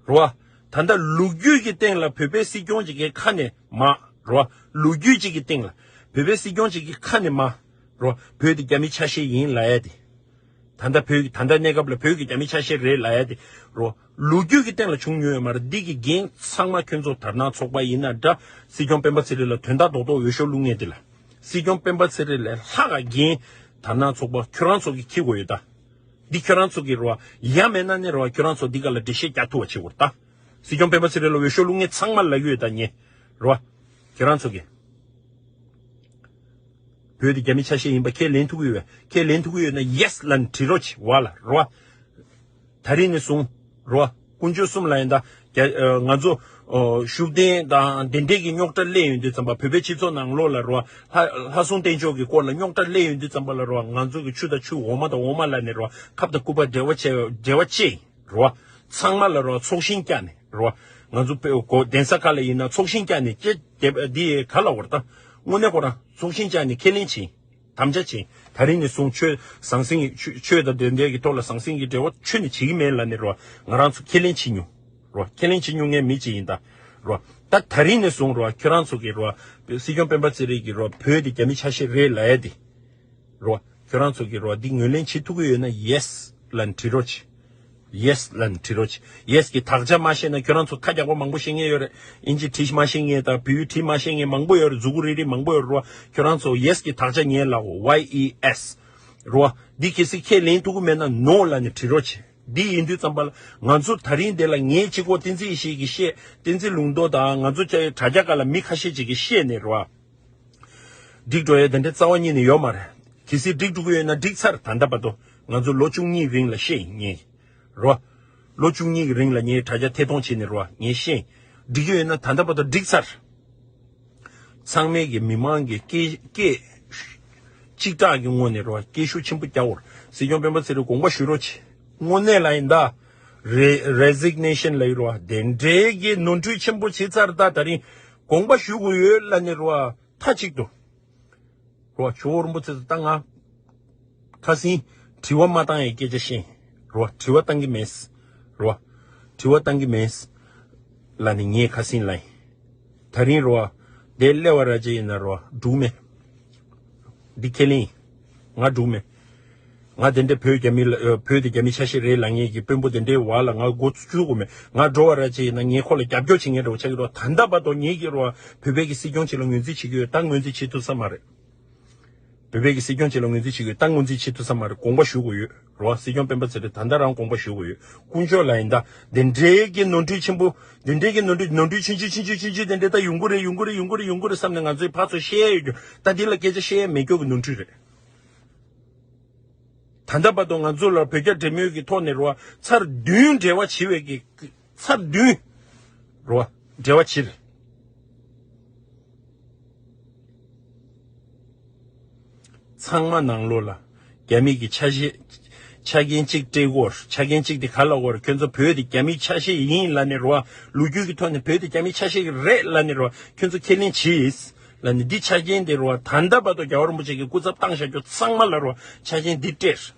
རོ། ད་ལྟ་ལོ་རྒྱུས་ཀྱི་སྟེང་ལ་བོད་པའི་སྲིད་སྐྱོང་ཅིག་གི་ཁ་ནས་མ། རོ། ལོ་རྒྱུས་ཅིག་གི་སྟེང་ལ་བོད་པའི་སྲིད་སྐྱོང་ཅིག་གི་ཁ་ནས་མ། རོ། བོད་དེ་རྒྱ་མི་ཆ་ཤས་ཡིན་ལབ་ཡ་དེ། ད་ལྟ་བོད་ད་ལྟ་གནས་སྐབས་ལ་བོད་ཀྱི་རྒྱ་མི་ཆ་ཤས་རེད་ལབ་ཡ་དེ། རོ། ལོ་རྒྱུས་ཀྱི་སྟེང་ལ་བྱུང་མྱོང་ཡོད་མ་རེད། འདི་གི་འགན་ཚང་མ་ཁྱོད་ཚོ་དར་ནག་ཚོགས་པ་ཡིན་ན་འདྲ། སྲིད་སྐྱོང་སྤེན་པ་ཚེ་རིང་ལ་དོན་དག་རྡོག་རྡོག་འོས་ཤོག་བླུག་མཁན་དེ་ལ། སྲིད་སྐྱོང་སྤེན་པ་ཚེ་རིང་ལས་ལྷག་ག་འགན་དར་ནག་ཚོགས་པ་ཁྱོད་རང་ཚོ་གིས་འཁྱེར་དགོས་ཡོད་ད། འདི་ཁྱོད་རང་ཚོ་གི་རོ། ཡ་མེད་ན་ནི་རོ་ཁྱོད་རང་ཚོ་འདི་ག་ལ་འགྲེལ་བཤད་རྒྱག་ཐུབ་པ་བྱེད་དགོས་རེད་ད། སྲིད་སྐྱོང་སྤེན་པ་ཚེ་རིང་ལ་འོས་ཤོག་བླུག་མཁན་ཚང་མ་ལ་ཡོད་ད་ཉེ། རོ། ཁྱོད་རང་ཚོ་གི། བོད་དེ་རྒྱ་མི་ཆ་ཤས་ཡིན་པ་ཁས་ལེན་ཐུབ་ཀྱི་ཡོད་པས། ཁས་ལེན་ཐུབ་ཀྱི་ཡོད་ན་ཡེ་སི་ལབ་ནས་བྲིས་རོགས་བྱེད་བ་ལ་རོ། ད་རིང་ནས་བཟུང་རོ། དཀོན་མཆོག་གསུམ་ལ་ཡིན་ད། རྒྱ་ཨ་ང་ཚོ་ཨོ་ཤུགས་ལྡན་དང་དེ་འདྲས་ཀྱི་རྙོག་དྲ་སླེབས་ཡོང་དུས་ཙམ་པ་བོད་པའི་སྤྱི་ཚོགས་ནང་ལོགས་ལ་རོ། ལྷ་ལྷ་སྲུང་བསྟེན་ཕྱོགས་ཀྱི་སྐོར་ལ་རྙོག་དྲ་སླེབས་ཡོང་དུས་ཙམ་པ་ལ་རོ། ང་ཚོ་གི་ཆུ་དང་ཆུ་འོ་མ་དང་འོ་མ་ལབ་ནས་རོ། ཁབ་དང་སྐུད་པ་འབྲེལ་བ་བྱས་འབྲེལ་བ་བཅད་རོ། ཚང་མ་ལ་རོ་ཚོགས་ཞིང་བསྐྱངས་ནས་རོ། ང་ཚོ་བོད་གོ་གདན་ས་ཁག་ལ་ཡིན་ན་ཚོགས་ཞིང་བསྐྱངས་ནས་ཀྱེ་དེ་འདི་ག་ལ་བར་ད། དངོས་གནས་ཁོ་རང་ཚོགས་ཞིང་བསྐྱངས་ནས་ཁས་ལེན་བྱིན། དམ་བཅའ་བྱིན། ད་རིང་ནས་བཟུང་ཆོས་ཟང་ཟིང་གི་ཆོས་ཆོས་དང་ལྡན་ལྡན་གྱི་ཐོག་ལ་ཟང་ཟིང་གི་འབྲེལ་བ་ཆོས་ནས་བྱེད་ཀྱི་མེད་ལབ་ནས་རོ། ང་རང་ཚོ་ཁས་ལེན་བྱེད་མྱོང་། རོ། ཁས་ལེན་བྱེད་མྱོང་མཁན་མི་གཅིག་ཡིན་ད། རོ། ད་ད་རིང་ནས་བཟུང་རོ་ཁྱོད་རང་ཚོ་གི་རོ། སྲིད་སྐྱོང་སྤེན་པ་ཚེ་རིང་གི་རོ་བོད་དེ་རྒྱ་མི་ཆ་ཤས་རེད་ལབ་ཡ་དེ། རོ། ཁྱོད་རང་ཚོ་གི་རོ་འདི་ངོས་ལེན་བྱེད་ཐུབ་ཀྱི་ཡོད་ན་ཡེ་སི་ལབ་ནས་བྲིས་རོགས་བྱེད། ཡེ་སི་ལབ་ནས་བྲིས་རོགས་བྱེད། ཡེ་སི་གི་དག་ཆ་མ་ཤེས་ན་ཁྱོད་རང་ཚོ་ཁ་རྒྱག་པ་མང་པོ་ཤེས་མཁན་ཡོད་རེད། ཨིན་ཇི་བྲིས་མ་ཤེས་མཁན་དང་བོད་ཡིག་བྲིས་མ་ཤེས་མཁན་མང་པོ་ཡོད་རེད། མཛུ་གུ་རིལ་རིལ་མང་པོ་ཡོད་རེད་རོ། ཁྱོད་རང་ཚོ་ཡེ་སི་གི་དག་ཆ་ངས་ལབ་འོ། ཝའི་ཨི་ཨེ་སི། རོ། འདི་གལ་སྲིད་ཁས་ལེན་ཐུབ་ཀྱི་མེད་ན་ནོ་ལབ་ནས་བྲིས་རོགས་བྱེད། འདི་ཡིན་དུས་ཙམ་པ་ལ་ང་ཚོ་ད་རིང་འདི་ལ་ངའི་གཅིག་པོ་བསྟན་འཛིན་ཡེ་ཤེས་ཀྱིས་བཤད། བསྟན་འཛིན་ལུང་རྟོགས་དང་ང་ཚོ་དྲ་རྒྱ་སྒང་ལ་མི་ཁ་ཤས་ཅིག་གིས་བཤད་ནས་རོ། འགྲིག་འགྲོ་ཡ་དེ་འདྲའི་རྩ་བ་ཉིད་ནས་ཡོད་མ་རེད། གལ་སྲིད་འགྲིག་འགྲོ་གི་ཡོད་ན་འགྲིག་ཚར། ད་ལྟ་བར་དུ་ང་ཚོ་ལོ་བཅུ་གཉིས་རིང་ལ་བཤད་ཡིན་ངས་རོ། ལོ་བཅུ་གཉིས་ཀྱི་རིང་ལ་ངས་དྲ་རྒྱ་ཐད་གཏོང་བྱས་ནས་རོ་ངས་བཤད་ཡིན། འགྲིག་གི་ཡོད་ན་ད་ལྟ་བར་དུ་འགྲིག་ཚར། ཚང་མས་ཀྱི་མི་མང་གི་སྐད་སྐད་གཅིག་གྲགས་ཀྱི་ངོས་ནས་རོ་སྐད་ཤུགས་ཆེན་པོ་རྒྱག་འོར། སྲིད་སྐྱོང་སྤེན་པ་ཚེ་རིང་དགོངས་པ་ཞུ་རོགས་བྱེད། དངོས་གནས་ལ་ཡིན་ད། རེ་རེ་སི་ག་ནེ་ཤན་ལ་ཡོད་རོ། དེ་འདྲའི་གི་ནོར་འཁྲུལ་ཆེན་པོ་བྱས་ཚར་ད། ད་རིང་དགོངས་པ་ཞུ་དགོས་ཡོད་ལབ་ནས་རོ། མཐའ་གཅིག་ཏུ་རོ། ཇོ་བོ་རིན་པོ་ཆེ་ཚོ་ད་ང་ཁ་སང་དྲི་བ་མ་བཏང་ཡའི་སྐད་ཆ་བཤད་རོ། དྲི་བ་བཏང་གི་མེད་རོ། དྲི་བ་བཏང་གི་མེད་ལབ་ནས་ངས་ཁ་སང་ལབ་ཡིན། ད་རིང་རོ། དེ་སླེ་བ་ར་ཅེ་ཡིན་ན་རོ། འགྲུག་མེད། འདི་ཁས་ལེན་ཡིན། ང་འགྲུག་མེད། ང་དེ་འདྲ་བོད་རྒྱ་མི་ལ་ཨ། བོད་དེ་རྒྱ་མི་ཆ་ཤས་རེད་ལབ་མཁན་གྱི་དཔོན་པོ་དེ་འདྲའི་བར་ལ་ང་མགོ་ཚུགས་དགོས་མེད། ང་འགྲོ་བ་ར་ཅིག་ཡིན་ན་ངས་ཁོ་ལ་རྒྱབ་སྐྱོར་བྱེད་མཁན་འདྲ་བོ་ཆགས་ཀྱི་འདུག་ད་ལྟ་བར་དུ་ངེད་ཀྱིས་རོ། བོད་པའི་གི་སྲིད་སྐྱོང་ཅིག་ལ་ངོས་འཛིན་བྱེད་ཀྱི་ཡོད། ད་ངོས་འཛིན་བྱེད་ཐུབ་ས་མ་རེད། བོད་པའི་གི་སྲིད་སྐྱོང་ཅིག་ལ་ངོས་འཛིན་བྱེད་ཀྱི་ཡོད། ད་ངོས་འཛིན་བྱེད་ཐུབ་ས་མ་རེད། དགོངས་པ་ཞུ་དགོས་ཡོད་རོ། སྲིད་སྐྱོང་སྤེན་པ་ཚེ་རིང་ད་ལྟ་རང་དགོངས་པ་ཞུ་དགོས་ཡོད། དཀོན་མཆོག་ལ་ཡིན་ད། དེ་འདྲའི་གི་ནོར་འཁྲུལ་ཆེན་པོ། དེ་འདྲའི་གི་ནོར་འཁྲུལ་ནོར་འཁྲུལ་ཆུང་ཆུང་ཆུང་ཆུང་ཆུང་དེ་འདྲ་ད་ཡོང་གི་རེད། ཡོང་གི་རེད། ཡོང་གི་རེད། ཡོང་གི་རེད་བསམ་ནས་ང་ཚོའི་ཕར་ཚུར་བཤད་ཡ་ཡོད་རྒྱུ། ད་འདི་ལ་སྐད་ཆ་བཤད་ཡ་མེད་རྒྱུ་གི་ནོར་འཁྲུལ་རེད། ད་ལྟ་བར་དུ་ང་ཚོ་ལ་བོད་རྒྱ་འབྲེལ་མོལ་གྱི་ཐོག་ནས་རོ། ཚར་བདུན་འབྲེལ་བ་བྱེད་པའི་གི། ཚར་བདུན་རོ། འབྲེལ་བ་བྱེད། ཚང་མ་ནང་ལོགས་ལ་རྒྱ་མི་གི་ཆ་ཤས། ཆ་རྐྱེན་གཅིག་སྤྲད་དགོས། ཆ་རྐྱེན་གཅིག་དེ་ག་ལ་དགོས། ཁྱོད་ཚོ་བོད་དེ་རྒྱ་མི་ཆ་ཤས་ཡིན་ལབ་ནས་རོ། ལོ་རྒྱུས་ཀྱི་ཐོག་ནས་བོད་དེ་རྒྱ་མི་ཆ་ཤས་ཀྱི་རེད་ལབ་ནས་རོ། ཁྱོད་ཚོ་ཁས་ལེན་བྱེད་ལབ་ནས། འདི་ཆ་རྐྱེན་དེ་རོ། ད་ལྟ་བར་དུ་རྒྱལ་བ་རིན་པོ་ཆེ་གི་སྐུ་ཚབ་བཏང་བཞག་རྒྱུ་ཚང་མ་ལ་རོ། ཆ་རྐྱེན་འདི་སྤྲད།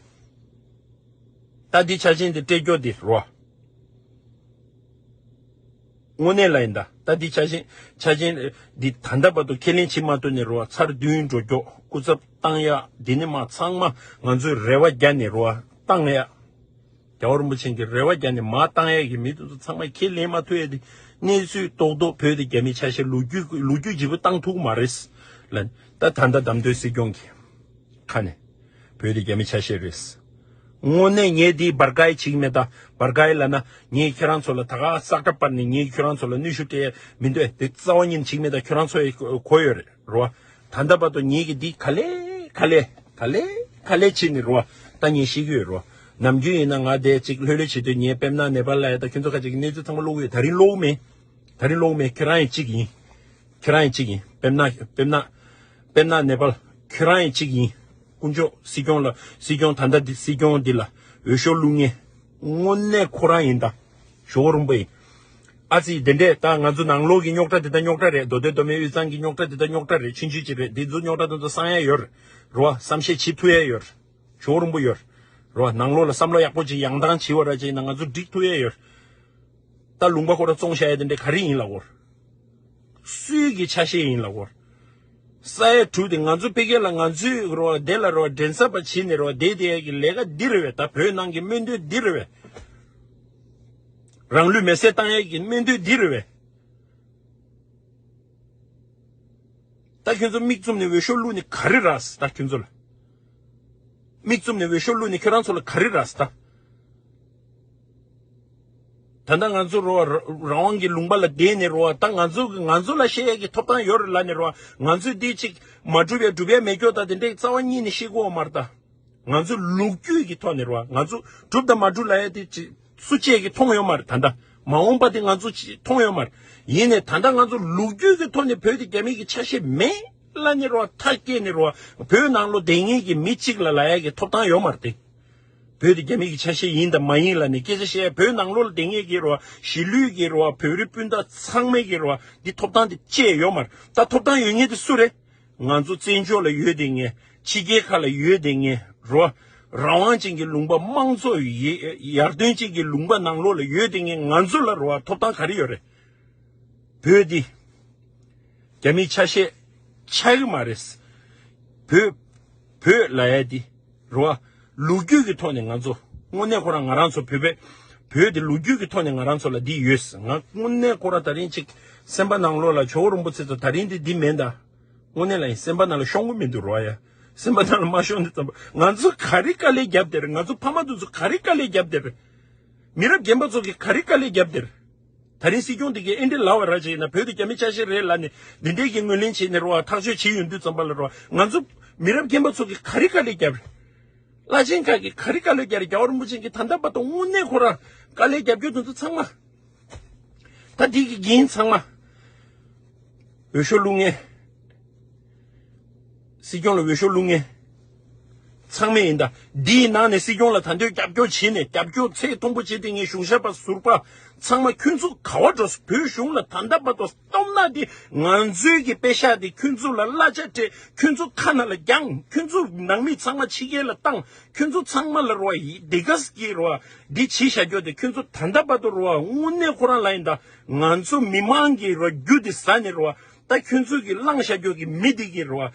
ད་འདི་ཆ་རྐྱེན་འདི་སྤྲད་རྒྱུ་འདི་རོ། དངོས་གནས་ལ་ཡིན་ད། ད་འདི་ཆ་རྐྱེན། ཆ་རྐྱེན་འདི་ད་ལྟ་བར་དུ་ཁས་ལེན་བྱེད་མ་ཐུབ་ནས་རོ། ཚར་བདུན་འགྲོ་རྒྱུ། སྐུ་ཚབ་བཏང་ཡ་འདི་ནི་མ་ཚང་མ་ང་ཚོས་རེ་བ་རྒྱག་ནས་རོ། བཏང་ཡ། རྒྱལ་བ་རིན་པོ་ཆེ་གི་རེ་བ་རྒྱག་ནས་མ་བཏང་ཡ་གི་མི་དེ་ཚོ་ཚང་མ་ཁས་ལེན་མ་ཐུབ་ཡ་དེ། གནས་ཚུལ་རྡོག་རྡོག་བོད་དེ་རྒྱ་མི་ཆ་ཤས། ལོ་རྒྱུས་ལོ་རྒྱུས་བརྗེ་པོ་བཏང་ཐུབ་ཀྱི་མ་རེད་ལ། ད་ད་ལྟ་བདམས་ཐོན་སྲིད་སྐྱོང་གི་ཁ་ནས་བོད་དེ་རྒྱ་མི་ཆ་ཤས་རེད། དངོས་གནས་ངས་འདི་བར་སྐལ་བྱེད་ཀྱི་མེད་ད། བར་སྐལ་ལབ་ན་ངས་ཁྱེད་རང་ཚོ་ལ་ད་ག་སག་སྒྲ་སྤར་ནས་ངས་ཁྱེད་རང་ཚོ་ལ་གནོན་ཤུགས་སྤྲད་ཡ་མི་འདུག་དེ་རྩ་བ་ཉིད་ནས་བྱེད་ཀྱི་མེད་ད། ཁྱེད་རང་ཚོ་ཡི་གོ་ཡོད་རེད་རོ། ད་ལྟ་བར་དུ་ངེད་ཀྱིས་འདི་ག་ལེ་ག་ལེ་ག་ལེ་ག་ལེ་བྱེད་ནས་རོ། ད་ངས་ཤེས་ཀྱི་ཡོད་རོ། ནམ་རྒྱུན་ཡིན་ན་ང་དེ་ཅིག་ལྷོད་ལྷོད་བྱེད་དུས། ངས་དཔེར་ན་ནེ་པཱལ་ལ་ཡ་ད་ཁྱོད་ཚོ་ཁ་ཅིག་གི་གནས་ཚུལ་ཚང་མ་ཀློག་གི་ཡོད། ད་རིང་ཀློག་མེད། ད་རིང་ཀློག་མེད། ཁྱེད་རང་ཡང་གཅིག་ཡིན། ཁྱེད་རང་ཡང་གཅིག་ཡིན། དཔེར་ན་དཔེར་ན་དཔེར་ན་ནེ་པཱལ་ཁྱེད་རང་ཡང་གཅིག་ཡིན། དཀོན་མཆོག་སྲིད་སྐྱོང་ལ། སྲིད་སྐྱོང་ད་ལྟ་འདི་སྲིད་སྐྱོང་འདི་ལ་འོས་ཤོག་བླུག་མཁན་དངོས་གནས་ཁོ་རང་ཡིན་ད། ཇོ་བོ་རིན་པོ་ཡིན། ཨ་ཙི་དེ་འདྲས་ད་ང་ཚོ་ནང་ལོགས་ཀྱི་རྙོག་དྲ་དེ་ད་རྙོག་དྲ་རེད། མདོ་སྟོད་མདོ་སྨད་དབུས་གཙང་གི་རྙོག་དྲ་དེ་ད་རྙོག་དྲ་རེད། ཆུང་ཆུང་ཅིག་རེད། འདི་ཚོ་རྙོག་དྲ་དེ་ཚོ་སང་ཡ་ཡོད་རེད་རོ། བསམ་ཤེས་བྱེད་ཐུབ་ཡ་ཡོད་རེད། ཇོ་བོ་རིན་པོ་ཡོད་རེད་རོ། ནང་ལོགས་ལ་བསམ་བློ་ཡག་པོ་ཅིག་ཡང་དང་བྱེད་པ་ར་ཅིག་ཡིན་ན་ང་ཚོ་འགྲིག་ཐུབ་ཡ་ཡོད་རེད། ད་ལུང་པ་ཁོ་ར་བཙོང་བཞག་ཡ་དེ་འདྲས་ག་རེ་ཡིན་ལབ་དགོས་རེད། སུའི་གི་ཆ་ཤས་ཡིན་ལབ་དགོས་རེད། ས་ཡ་དྲུག་དེ་ང་ཚོ་ཕ་གི་ལ་ང་ཚོའི་རོ་དེ་ལ་རོ་འགྲན་ཟ་བ་བྱེད་ནས་རོ་བསྡད་བསྡད་ཡ་གི་ལས་ཀ་འདི་རེད་བས། ད་བོད་ནང་གི་སྨོན་འདུན་འདི་རེད་བས། རང་ལུས་མེ་སྲེག་བཏང་ཡ་གི་སྨོན་འདུན་འདི་རེད་བས། ད་ཁྱོད་ཚོ་མིག་བཙུམ་ནས་འོས་ཤོག་བླུགས་ནས་ག་རེ་རག་ད་ཁྱོད་ཚོ་ལ། མིག་བཙུམ་ནས་འོས་ཤོག་བླུགས་ནས་ཁྱོད་རང་ཚོ་ལ་ག་རེ་རག་ད། ད་ལྟ་ང་ཚོ་རོ་རང་དབང་གི་ལུང་པ་ལ་བསྡད་ནས་རོ། ད་ང་ཚོ་གི་ང་ཚོ་ལ་བཤད་ཡས་ཀྱི་ཐོབ་ཐང་ཡོད་རེད་ལབ་ནས་རོ། ང་ཚོས་འདི་ཅིག་མ་སྒྲུབ་ཡ་སྒྲུབ་ཡ་མེད་སྐྱོ་ད་དེ་འདྲའི་རྩ་བ་ཉིད་ནས་བཤད་ཀྱི་ཡོད་མ་རེད་ད། ང་ཚོ་ལོ་རྒྱུས་ཀྱི་ཐོག་ནས་རོ། ང་ཚོ་སྒྲུབ་དང་མ་སྒྲུབ་ལབ་ཡ་དེ་ཅིག་སུ་གཅིག་གིས་མཐོང་ཡོད་མ་རེད་ད་ལྟ། མ་འོངས་པ་དེ་ང་ཚོ་ཅིག་མཐོང་ཡོད་མ་རེད། ཡིན་ནའི་ད་ལྟ་ང་ཚོ་ལོ་རྒྱུས་ཀྱི་ཐོག་ནས་བོད་དེ་རྒྱ་མི་གི་ཆ་ཤས་མེད་ལབ་ནས་རོ། ཐག་བཅད་ནས་རོ། བོད་ནང་ལོགས་བསྡད་མཁན་གྱི་མི་གཅིག་ལ་ལབ་ཡ་གི་ཐོབ་ཐང་ཡོད་མ་རེད་དེ། བོད་དེ་རྒྱ་མི་གི་ཆ་ཤས་ཡིན་དང་མ་ཡིན་ལབ་ནས་སྐད་ཆ་བཤད་ཡ། བོད་ནང་ལོགས་ལ་བསྡད་མཁན་གྱི་རོ། གཞིས་ལུས་ཀྱི་རོ། བོད་རིགས་སྤུན་ཟླ་ཚང་མའི་གི་རོ། འདི་ཐོབ་ཐང་དེ་བཅད་ཡོད་མ་རེད། ད་ཐོབ་ཐང་ཡོད་མཁན་དེ་སུ་རེད། ང་ཚོ་བཙན་བྱོལ་ལ་ཡོད་བསྡད་མཁན། ཕྱི་རྒྱལ་ཁག་ལ་ཡོད་བསྡད་མཁན་རོ། རང་དབང་ཅན་གྱི་ལུང་པ་དམངས་གཙོ་ཡ་ཡར་ཐོན་ཅན་གྱི་ལུང་པ་ནང་ལོགས་ལ་ཡོད་བསྡད་མཁན་ང་ཚོ་ལ་རོ། ཐོབ་ཐང་ག་རེ་ཡོད་རེད། བོད་འདི་རྒྱ་མིའི་ཆ་ཤས་ཆགས་ཀྱི་མ་རེད། བོད་བོད་ལབ་ཡ་འདི་རོ། ལོ་རྒྱུས་ཀྱི་ཐོག་ནས་ང་ཚོ་དངོས་གནས་ཁོ་རང་ང་རང་ཚོ་བོད་པའི་བོད་འདི་ལོ་རྒྱུས་ཀྱི་ཐོག་ནས་ང་རང་ཚོ་ལ་འདི་ཡོད། ང་དངོས་གནས་ཁོ་རང་ད་རིང་ཅིག་སེམས་པ་ནང་ལོགས་ལ་ཇོ་བོ་རིན་པོ་ཆེ་ཚོ་ད་རིང་འདི་འདི་མེད་ད། དངོས་གནས་ལ་ཡིན། སེམས་པ་ནང་ལ་ཤོང་གི་མི་འདུག་རོ་ཡ། སེམས་པ་ནང་ལ་མ་ཤོང་དུས་ཙམ་པ་ང་ཚོ་ག་རེ་དཀའ་ལས་བརྒྱབ་བསྡད་རེད། ང་ཚོ་ཕ་མ་དེ་ཚོ་ག་རེ་དཀའ་ལས་བརྒྱབ་བསྡད་རེད། མི་རབས་རྒན་པ་ཚོ་གིས་ག་རེ་དཀའ་ལས་བརྒྱབ་བསྡད་རེད། ད་རིང་སྲིད་སྐྱོང་དེ་གས་ཨེ་འདྲ་ལབ་པ་ར་ཅིག་ཡིན་ན། བོད་དེ་རྒྱ་མི་ཆ་ཤས་རེད་ལབ་ནས་འདི་འདྲའི་གི་ངོས་ལེན་བྱས་ནས་རོ། ཐག་གཅོད་བྱས་ཡོང་དུས་ཙམ་པ་ལ་རོ། ང་ཚོ་མི་རབས་རྒན་པ་ཚོ་གིས་ག་རེ་དཀའ་ལས་བརྒྱབ་རེད། བླ་ཆེན་ཁག་གིས་ག་རེ་དཀའ་ལས་བརྒྱབ་རེད། རྒྱལ་བ་རིན་པོ་ཆེ་གིས་ད་ལྟ་བར་དུ་དངོས་གནས་ཁོ་རང་དཀའ་ལས་བརྒྱབ་རྒྱུ་དེ་ཚོ་ཚང་མ། ད་འདི་གི་འགན་ཚང་མ། འོས་ཤོག་བླུག་མཁན། སྲིད་སྐྱོང་ལ་འོས་ཤོག་བླུག་མཁན། ཚང་མས་ཡིན་ད། འདིའི་ནང་ནས་སྲིད་སྐྱོང་ལ་ད་འདོད་རྒྱབ་སྐྱོར་བྱས་ནས། རྒྱབ་སྐྱོར་ཚད་མཐོན་པོ་བྱས་ཏེ། ངས་གཞུང་ཞབས་པ་ཟུར་པ་ཚང་མ། ཁྱོད་ཚོ་ག་བ་འགྲོ་སོང་། བོད་གཞུང་ལ་ད་ལྟ་བར་དུ་སྟོབས་ན་དེ། ང་ཚོའི་གི་པེ་ཤག་དེ་ཁྱོད་ཚོ་ལ་གླ་ཆ་སྤྲད། ཁྱོད་ཚོ་ཁ་ན་ལ་བརྒྱངས། ཁྱོད་ཚོ་ནང་མི་ཚང་མ་ཕྱི་རྒྱལ་ལ་བཏང་། ཁྱོད་ཚོ་ཚང་མ་ལ་རོ་ཡི་དེ་ག་ཟེ་གི་རོ་འདི་བྱས་བཞག་རྒྱུ་དེ། ཁྱོད་ཚོ་ད་ལྟ་བར་དུ་རོ་དངོས་གནས་ཁོ་རང་ལ་ཡིན་ད། ང་ཚོ་མི་མང་གི་རོ་རྒྱུ་དེ་ཟ་ནས་རོ། ད་ཁྱོད་ཚོ་གི་བླངས་བཞག་རྒྱུ་གི་མི་དེ་གི་རོ་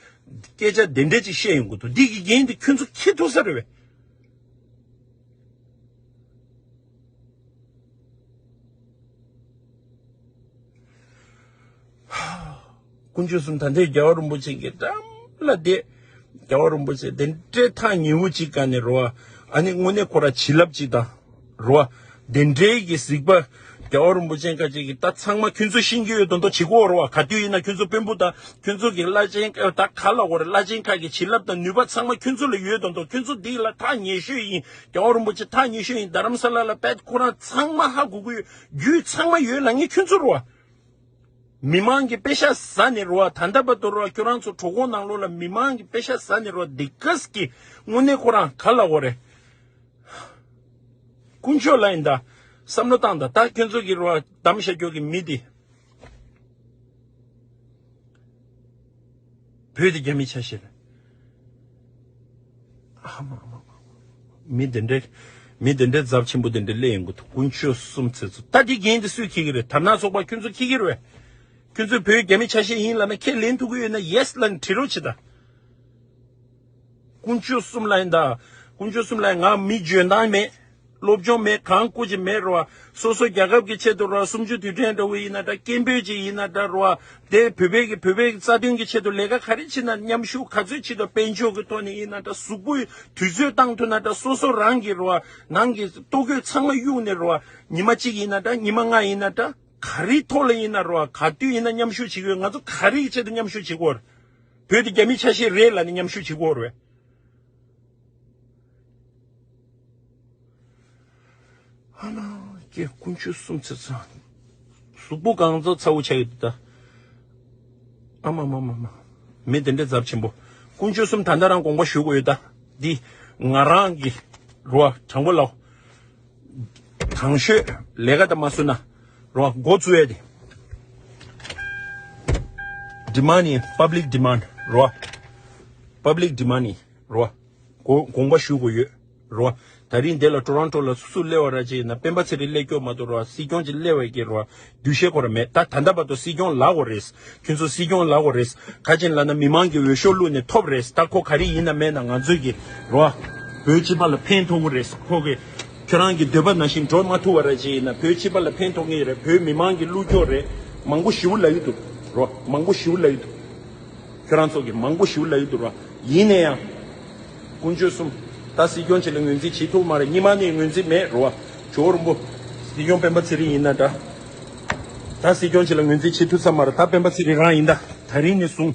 སྐད་ཆ་དེ་འདྲ་ཅིག་བཤད་ཡོང་གི་འདུག་འདི་གི་འགན་དེ་ཁྱོད་ཚོ་འཁྱེར་ཐུབ་ས་རེད་བས། དཀོན་མཆོག་གསུམ། ད་ལྟའི་རྒྱལ་བ་རིན་པོ་ཆེ་གི་འགྲམ་ལ་བསྡད། རྒྱལ་བ་རིན་པོ་ཆེ་དེ་འདྲའི་ཐག་ཉེ་བོ་ཅིག་ག་ནས་རོ། ཨ་ནི་དངོས་གནས་ཁོ་ར་བྱིན་རླབས་ཅིག་དང་རོ། དེ་འདྲའི་གི་གཟིགས་པ། རྒྱལ་བ་རིན་པོ་ཆེ་ཁ་ཅིག་གི་ད་ཚང་མ་ཁྱོད་ཚོ་ཤེས་ཀྱི་ཡོད་དོན་དུ་བྱེད་དགོས་རོ། ག་དུས་ཡིན་ན་ཁྱོད་ཚོ་དཔོན་པོ་དང་། ཁྱོད་ཚོ་གི་བླ་ཆེན་ད་ག་ལ་འོ་རེད། བླ་ཆེན་ཁག་གི་བྱིན་རླབས་དང་ནུས་པ་ཚང་མ་ཁྱོད་ཚོ་ལ་ཡོད་དོན་དུ། ཁྱོད་ཚོ་འདི་ལ་ཐག་ཉེ་ཤོས་ཡིན། རྒྱལ་བ་རིན་པོ་ཆེ་ཐག་ཉེ་ཤོས་ཡིན། རྡ་རམ་ས་ལ་ལ་པད་ཁོ་རང་ཚང་མ་ཧ་གོ་གི་ཡོད། རྒྱུས་ཚང་མ་ཡོད་ལ་ངས་ཁྱོད་ཚོ་རོ། མི་མང་གི་པེ་ཤག་ཟ་ནས་རོ། ད་ལྟ་བར་དུ་རོ་ཁྱོད་རང་ཚོ་གྲོད་ཁོག་ནང་ལོགས་ལ་མི་མང་གི་པེ་ཤག་ཟ་ནས་རོ། འདི་ག་ཟེ་གི་དངོས་གནས་ཁོ་རང་ག་ལ་འོ་རེད། དཀོན་མཆོག་ལ་ཡིན་ད། བསམ་བློ་བཏང་ད། ད་ཁྱོད་ཚོ་གི་རོ་བདམས་བཞག་རྒྱུ་གི་མི་དེ། བོད་དེ་རྒྱ་མི་ཆ་ཤས་རེད། ཨ་མ་ཨ་མ། མི་དེ་འདྲའི། མི་དེ་འདྲའི་ཚབས་ཆེན་པོ་དེ་འདྲ་སླེབས་ཡོང་གི་འདུག་དཀོན་མཆོག་གསུམ་ཚེ་ཚོ། ད་དེ་འགན་དེ་སུས་འཁྱེར་གི་རེད། དར་ནག་ཚོགས་པ་ཁྱོད་ཚོ་འཁྱེར་གི་རེད། ཁྱོད་ཚོས་བོད་རྒྱ་མི་ཆ་ཤས་ཡིན་ལབ་ན། ཁས་ལེན་ཐུབ་ཀྱི་ཡོད་ན་ཡེ་སི་ལབ་ནས་བྲིས་རོགས་བྱེད་ད། དཀོན་མཆོག་གསུམ་ལ་ཡིན་ད། དཀོན་མཆོག་གསུམ་ལ་ཡིན། ང་མི་འཇོན་ཐང་མེད། སློབ་སྦྱོང་མེད། གང་སྐུ་ཅི་མེད་རོ། སོ་སོ་རྒྱལ་ཁབ་ཀྱི་ཆེད་དུ་རོ། གསུམ་བཅུ་དུས་དྲན་འདྲ་བོ་ཡིན་ན་འདྲ། སྐད་འབོད་ཅིག་ཡིན་ན་འདྲ་རོ། དེ་བོད་པའི་གི་བོད་པའི་གི་རྩ་དོན་གྱི་ཆེད་དུ་ལས་ཀ་ག་རེ་བྱེད་ན། མཉམ་ཞུགས་ག་ཚོད་བྱེད་དོ། དཔལ་འབྱོར་གྱི་ཐོག་ནས་ཡིན་ན་འདྲ། གཟུགས་པོའི་དུས་ཚོད་བཏང་ཐུབ་ན་འདྲ། སོ་སོ་རང་གི་རོ་ནང་གི་ལྟོ་གོས་ཚང་མ་གཡུགས་ནས་རོ། ཉི་མ་གཅིག་ཡིན་ན་འདྲ། ཉི་མ་ལྔ་ཡིན་ན་འདྲ། ག་རེའི་ཐོག་ལ་ཡིན་ན་རོ། ག་དུས་ཡིན་ན་མཉམ་ཞུགས་བྱེད་དགོས། ང་ཚོ་ག་རེའི་ཆེད་དུ་མཉམ་ཞུགས་བྱེད་དགོས། བོད་དེ་རྒྱ་མི་ཆ་ཤས་རེད་ལབ་ནས་མཉམ་ཞུགས་བྱེད་དགོས་རེད། ཨ་མ་ཀྱེ། དཀོན་མཆོག་གསུམ་ཚེ་ཚ། གཟུགས་པོ་གང་ཚ་ཚ་བོ་ཆགས་ཡོད་ད། ཨ་མ་མ་མ་མ། མི་དེ་འདྲའི་ཚབས་ཆེན་པོ། དཀོན་མཆོག་གསུམ། ད་ལྟ་རང་དགོངས་པ་ཞུ་དགོས་ཡོད་ད། འདི་ང་རང་གི་རོ། དྲང་པོ་ལབ། དྲང་ཤོས་ལས་ཀ་ད་མ་བཟོས་ན་རོ། འགོ་བཙུགས་ཡ་དེ། ཌི་མཱན་ཌི་ཡིན། པབ་ལིག་ཌི་མཱན་ཌི་རོ། པབ་ལིག་ཌི་མཱན་ཌི་ཡིན་རོ། དགོ་དགོངས་པ་ཞུ་དགོས་ཡོད་རོ། ད་རིང་འདི་ལ་ཊོ་རོན་ཊོ་ལ་སུ་སླེབས་པ་ར་ཅིག་ཡིན་ན། སྤེན་པ་ཚེ་རིང་སླེབས་སྐྱོ་མ་གཏོགས་རོ། སྲིད་སྐྱོང་ཅིག་སླེབས་པའི་གི་རོ། འདུ་ཤེས་ཁོ་ར་མེད། ད་ད་ལྟ་བར་དུ་སྲིད་སྐྱོང་ལབ་དགོས་རེད། ཁྱོད་ཚོ་སྲིད་སྐྱོང་ལབ་དགོས་རེད། ག་ཅིག་ལབ་ན་མི་མང་གི་འོས་ཤོག་བླུགས་ནས་ཐོབ་རེད། ད་ཁོ་ག་རེ་ཡིན་ན་མེད་ན་ང་ཚོས་གི་རོ། བོད་སྤྱི་པ་ལ་ཕན་ཐོགས་ཀྱི་རེད། ཁོ་གི་ཁྱོད་རང་གི་འདོད་པ་ནང་བཞིན་འགྲོ་མ་ཐུབ་པ་ར་ཅིག་ཡིན་ན། བོད་སྤྱི་པ་ལ་ཕན་ཐོགས་ངེས་རེད། བོད་མི་མང་གི་བློ་སྐྱོ་རེད། མང་པོ་ཞེ་པོ་ལབ་ཀྱི་འདུག་རོ། མང་པོ་ཞེ་པོ་ལབ་ཀྱི་འདུག་ཁྱོད་རང་ཚོ་གི་མང་པོ་ཞེ་པོ་ལབ་ཀྱི་འདུག་རོ། ཡིན་ན་ཡང་། དཀོན་མཆོག་གསུམ། ད་སྲིད་སྐྱོང་ཅིག་ལ་ངོས་འཛིན་བྱེད་ཐུབ་མ་རེད། སྔོན་མ་ནས་ངོས་འཛིན་མེད་རོ། ཇོ་བོ་རིན་པོ། སྲིད་སྐྱོང་སྤེན་པ་ཚེ་རིང་ཡིན་ན་འདྲ། ད་སྲིད་སྐྱོང་ཅིག་ལ་ངོས་འཛིན་བྱེད་ཐུབ་ས་མ་རེད། ད་སྤེན་པ་ཚེ་རིང་རང་ཡིན་ད། ད་རིང་ནས་བཟུང་།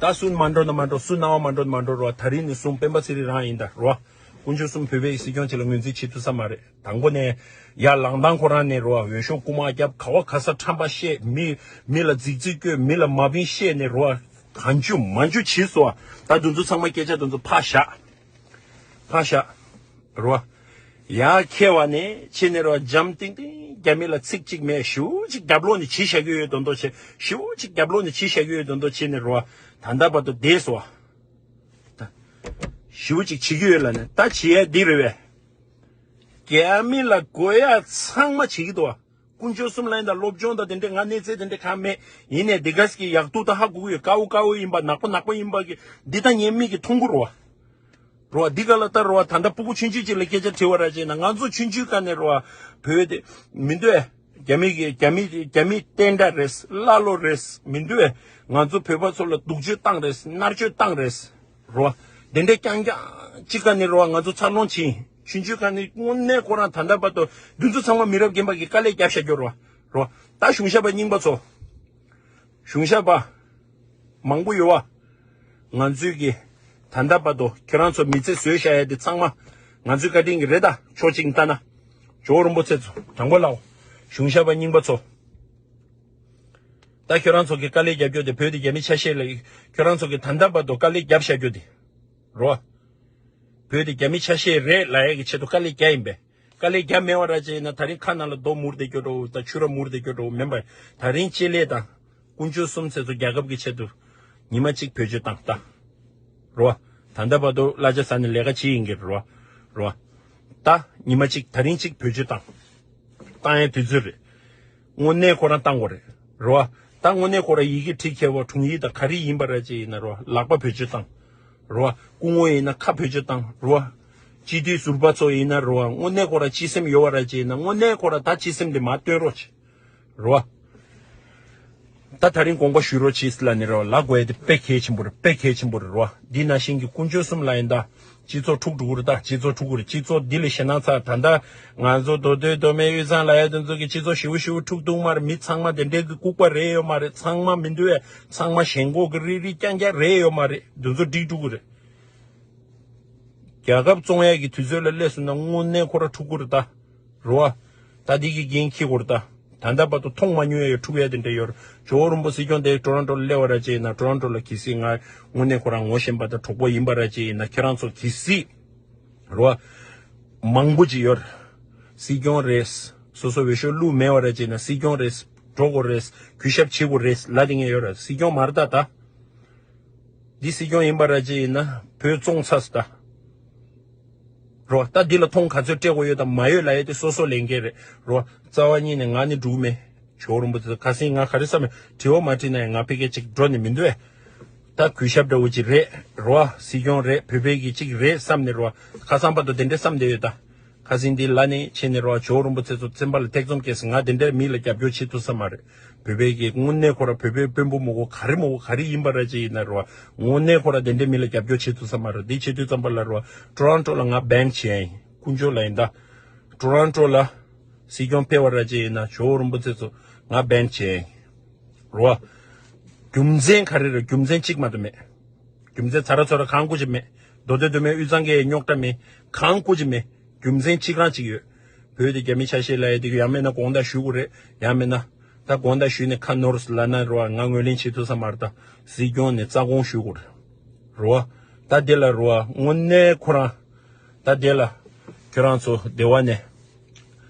ད་སུ་མ་འགྲོ་ན་མ་འགྲོ། སུ་རྣ་བ་མ་འགྲོ་ན་མ་འགྲོ་རོ། ད་རིང་ནས་བཟུང་སྤེན་པ་ཚེ་རིང་རང་ཡིན་ད་རོ། དཀོན་མཆོག་གསུམ། བོད་པའི་སྲིད་སྐྱོང་ཅིག་ལ་ངོས་འཛིན་བྱེད་ཐུབ་ས་མ་རེད། དང་པོ་ནས་ཡར་ལངས་སྟངས་ཁོ་རང་ནས་རོ། འོས་ཤོག་རྐུ་མ་བརྒྱབ། ག་བ་ག་ས་ཁྲམ་པ་བཤད། མི་མི་ལ་རྫིག་རྫིག་བཀོད། མི་ལ་མ་བིན་བཤད་ནས་རོ། གང་བྱུང་མང་བྱུང་བྱས་སོ། ད་དུང་ཚོ་ཚང་མ་སྐད་ཆ་དེ་ཚོ་ཕར་བཞག་ཕར་བཞག་རོ། ཡར་འཁྱེར་བ་ནས་ཕྱིན་ནས་རོ། འཇམ་ཐིང་ཐིང་རྒྱ་མི་ལ་ཚིག་གཅིག་མེད། ཞེ་པོ་ཅིག་རྒྱབ་ལོགས་ནས་བྱས་བཞག་གི་ཡོད་དོན་དུ་བྱས། ཞེ་པོ་ཅིག་རྒྱབ་ལོགས་ནས་བྱས་བཞག་གི་ཡོད་དོན་དུ་བྱས་ནས་རོ། ད་ལྟ་བར་དུ་བསྡད་སོ། ད་ཞེ་པོ་ཅིག་བྱེད་ཀྱི་ཡོད་ལབ་ནས། ད་བྱེད་ཡ་འདི་རེད་པས། རྒྱ་མི་ལ་དགོས་ཡ་ཚང་མ་བྱེད་ཀྱི་འདུག་བ། དཀོན་མཆོག་གསུམ་ལ་ཡིན་ད། སློབ་སྦྱོང་དང་དེ་འདྲས་ང་གནས་ཚད་དེ་འདྲས་གང་མེད། ཡིན་ནའི་འདི་ག་ཟིག་གི་ཡག་སྡུག་ད་ཧ་གོ་གི་ཡོད། དཀར་པོ་དཀར་པོ་ཡིན་པ། ནག་པོ་ནག་པོ་ཡིན་པ་གི་འདི་ད་ངའི་མིག་གིས་མཐོང་གི་རེད་བ། རེད་བ། འདི་ག་ལ་ལྟ་རེད་བ། ད་ལྟ་ཕྲུ་གུ་ཆུང་ཆུང་ཅིག་ལ་སྐད་ཆ་དྲིས་པ་ར་བྱས་ན། ང་ཚོ་ཆུང་ཆུང་སྒང་ནས་རེད་བ། བོད་དེ་མི་འདུག་ཨེ། རྒྱ་མི་གི་རྒྱ་མི་རྒྱ་མི་བསྟན་དགྲ་རེད། ཀླ་ཀློ་རེད། མི་འདུག་ཨེ། ང་ཚོ་བོད་པ་ཚོ་ལ་སྡུག་སྦྱོང་བཏང་རེད། མནར་གཅོད་བཏང་རེད། རེད་བ། དེ་འདྲས་རྐྱང་རྐྱང་ཅིག་སྒང་ནས་རེད་བ། ང་ཚོ་འཚར་ལོངས་ཕྱིན། ཆུང་ཆུང་སྒང་ནས་དངོས་གནས་ཁོ་རང་ད་ལྟ་བར་དུ་འདི་ཚོ་ཚང་མ་མི་རབས་རྒན་པ་གིས་དཀའ་ལས་བརྒྱབ་བཞག་རྒྱུ་རེད་བ། རེད་བ། ད་གཞུང་ཞབས་པ་རྙིང་པ་ཚོ། གཞུང་ཞབས་པ་མང་པོ་ཡོད་བ། ང་ཚོའི་གི་ད་ལྟ་བར་དུ་ཁྱེད་རང་ཚོ་མི་ཚེ་བཟོས་བཞག་ཡ་དེ་ཚང་མ་ང་ཚོའི་བཀའ་དྲིན་གྱི་རེད་ད། ཕྱོགས་གཅིག་ནས་ལྟ་ན། ཇོ་བོ་རིན་པོ་ཆེ་ཚོ། དྲང་པོ་ལབ། གཞུང་ཞབས་པ་རྙིང་པ་ཚོ། ད་ཁྱོད་རང་ཚོ་གི་དཀའ་ལས་རྒྱབ་རྒྱུ་དེ། བོད་དེ་རྒྱ་མི་ཆ་ཤས་ལ་ཁྱོད་རང་ཚོ་གི་ད་ལྟ་བར་དུ་དཀའ་ལས་རྒྱབ་བཞག་རྒྱུ་དེ། རོ། བོད་དེ་རྒྱ་མི་ཆ་ཤས་རེད་ལབ་ཡས་ཀྱི་ཆེད་དུ་དཀའ་ལས་རྒྱག་ཡིན་པས། དཀའ་ལས་རྒྱག་མེད་པ་ར་ཅིག་ཡིན་ན་ད་རིང་ཁ་ནང་ལ་རྡོ་མུར་བསྡད་རྒྱུ་འདྲ་བོ་དང་ཆུ་ར་མུར་བསྡད་རྒྱུ་འདྲ་བོ་མིན་པར། ད་རིང་ལྕེ་ལེ་དང་དཀོན་མཆོག་གསུམ་ཚེ་ཚོ་རྒྱལ་ཁབ་ཀྱི་ཆེད་དུ་ཉི་མ་གཅིག་བེད་སྤྱོད་བཏང་ད། རོ། ད་ལྟ་བར་དུ་གླ་ཆ་ཟ་ནས་ལས་ཀ་བྱེད་ཡིན་གྱི་རོ། རོ། ད་ཉི་མ་གཅིག་ད་རིང་གཅིག་བེད་སྤྱོད་བཏང་། བཏང་ཡས་དུས་ཚོད་རེད། དངོས་གནས་ཁོ་རང་བཏང་དགོས་རེད། རོ། ད་དངོས་གནས་ཁོ་རང་ཡི་གེ་བྲིས་འཁྱེར་བ་དྲུང་ཡིག་དང་ག་རེ་ཡིན་པ་ར་ཅིག་ཡིན་ན་རོ་ལག་པ་བེད་སྤྱོད་བཏང་། རོ། སྐུ་ངོ་ཡིན་ན་ཁ་བེད་སྤྱོད་བཏང་རོ། སྤྱི་འཐུས་ཟུར་པ་ཚོ་ཡིན་ན་རོ་དངོས་གནས་ཁོ་རང་སྤྱི་སེམས་ཡོད་པ་ར་ཅིག་ཡིན་ན་དངོས་གནས་ཁོ་རང་ད་སྤྱི་སེམས་དེ་མར་སྟོན་རོགས་བྱེད། རོ། ད་ད་རིང་དགོངས་པ་ཞུ་རོགས་བྱེད་ལ་ནི་རོ་ལ་དགོས་དེ་དཔེ་གལ་ཆེན་པོ་རེད། དཔེ་གལ་ཆེན་པོ་རེད་རོ། འདི་ནང་བཞིན་གྱི་དཀོན་མཆོག་གསུམ་ལ་ཡིན་ད། སྤྱི་ཚོགས་འཁྲུག་འགྲོ་གི་རེད་ད། སྤྱི་ཚོགས་འཁྲུག་གི་རེད། སྤྱི་ཚོགས་འདི་ལས་ཞེད་སྣང་ཚ་ད་ལྟ་ང་ཚོ་མདོ་སྟོད་མདོ་སྨད་དབུས་གཙང་ལ་ཡ་དེ་ཚོ་གི་སྤྱི་ཚོགས་ཞེ་པོ་ཞེ་པོ་འཁྲུག་འདུག་མ་རེད། མི་ཚང་མ་དེ་འདྲའི་གི་ལྐུགས་པ་རེད་ཡོད་མ་རེད། ཚང་མ་མི་འདུག་ཨེ། ཚང་མ་ཞེན་ཁོག་གི་རིག་རིག་རྐྱང་རྐྱང་རེད་ཡོད་མ་རེད། དེ་ཚོ་འགྲིག་འགྲོ་གི་རེད། རྒྱལ་ཁབ་བཙོང་ཡས་ཀྱི་དུས་ཚོད་ལ་སླེབས་སོང་ན་དངོས་གནས་ཁོ་ར་འཁྲུག་གི་རེད་ད། རོ། ད་འདི་གི་འགན་འཁྱེར་དགོས་རེད་ད། ད་ལྟ་བར་དུ་མཐོང་མ་མྱོང་ཡ་འཁྲུག་ཡ་དེ་འདྲ་ཡོད་རེད། ཇོ་བོ་རིན་པོ་སྲིད་སྐྱོང་དེ་ཊོ་རོན་ཊོ་ལ་སླེབས་པ་ར་ཅིག་ཡིན་ན་ཊོ་རོན་ཊོ་ལ་གལ་སྲིད་ང་དངོས་གནས་ཁོ་རང་ངོ་ཤེས་པ་དང་གྲོགས་པོ་ཡིན་པ་ར་ཅིག་ཡིན་ན་ཁྱེད་རང་ཚོ་གལ་སྲིད་རོ། མང་པོ་ཅིག་ཡོད་རེད། སྲིད་སྐྱོང་རེད། སོ་སོ་འོས་ཤོག་བླུགས་མེད་པ་ར་ཅིག་ཡིན་ན་སྲིད་སྐྱོང་རེད། འགྲོ་དགོས་རེད། གུས་ཞབས་བྱེད་དགོས་རེད་ལབ་དེ་ངས་ཡོད་རེད། སྲིད་སྐྱོང་མ་རེད་ད་ད། འདི་སྲིད་སྐྱོང་ཡིན་པ་ར་ཅིག་ཡིན་ན་བོད་བཙོང་ཚར་སོང་ད། རོ། ད་འདི་ལ་མཐོང་ག་ཚོད་སྤྲད་དགོས་ཡོད་དང་མ་ཡོད་ལབ་ཡས་དེ་སོ་སོ་ལས་འགན་རེད་རོ། རྩ་བ་ཉིད་ནས་ང་ནི་འགྲུག་མེད། ཇོ་བོ་རིན་པོ་ཆེ་ཁ་སང་ང་ག་རེ་བསམ་མེད་དྲི་བ་མ་དྲིས་ན་ཡང་ང་ཕ་གིར་ཅིག་འགྲོ་ནི་མི་འདུག་ཨེ། ད་གུས་ཞབས་འདྲ་བོ་ཅིག་རེད་རོ། སྲིད་སྐྱོང་རེད། བོད་པའི་གི་ཅིག་རེད་བསམ་ནས་རོ། ཁ་སང་བར་དུ་དེ་འདྲས་བསམ་བསྡད་ཡོད་ད། ཁ་སང་འདི་ལ་ནི་ཕྱིན་ནས་རོ། ཇོ་བོ་རིན་པོ་ཆེ་ཚོ་བཙན་པ་ལ་ཐེ་ཚོམ་སྐྱེས་སོང་། ང་དེ་འདྲས་མི་ལ་རྒྱབ་སྐྱོར་བྱེད་ཐུབ་ས་མ་རེད། བོད་པའི་གི་དངོས་གནས་ཁོ་ར་བོད་པའི་དཔོན་པོ་མོ་གོ་ག་རེ་མོ་གོ་ག་རེ་ཡིན་པ་ར་ཅིག་ཡིན་ན་རོ། དངོས་གནས་ཁོ་ར་དེ་འདྲས་མི་ལ་རྒྱབ་སྐྱོར་བྱེད་ཐུབ་ས་མ་རེད། འདི་བྱེད་དུས་ཙམ་པ་ལ་རོ། ཊོ་རོན་ཊོ་ལ་ང་བན་བྱས་ཡིན། དཀོན་མཆོག་ལ་ཡིན་ད། ཊོ་རོན་ཊོ་ལ་སྲིད་སྐྱོང་ཕེབས་པ་ར་ཅིག་ཡིན་ན་ཇོ་བོ་རིན་པོ་ཆེ་ཚོ་ང་བན་བྱས་ཡིན། རོ། རྒྱུ་མཚན་ག་རེ་རེད། རྒྱུ་མཚན་གཅིག་མ་གཏོགས་མེད། རྒྱུ་མཚན་ཚ་ར་ཚོ་ར་གང་བཀོད་ཅིག་མེད། མདོ་སྟོད་མདོ་སྨད་དབུས་གཙང་གི་རྙོག་དྲ་མེད། གང་བཀོད་ཅིག་མེད། རྒྱུ་མཚན་གཅིག་རང་གཅིག་ཡོད། བོད་དེ་རྒྱ་མི་ཆ་ཤས་ལ་ཡ་དེ་གི་ཡང་མེད་ན་དགོངས་དག་ཞུ་དགོས་རེད། ཡང་མེད་ན་ད་དགོངས་དག་ཞུས་ནས་ཁ་ནོར་ལ་ན་རོ་ང་ངོས་ལེན་བྱེད་ཐུབ་ས་མ་རེད་ད། སྲིད་སྐྱོང་ནས་རྩ་དགོངས་ཞུ་དགོས་རེད། རོ། ད་དེ་ལ་རོ་དངོས་གནས་ཁོ་རང་ད་དེ་ལ་ཁྱོད་རང་ཚོ་སྡེ་བ་ནས།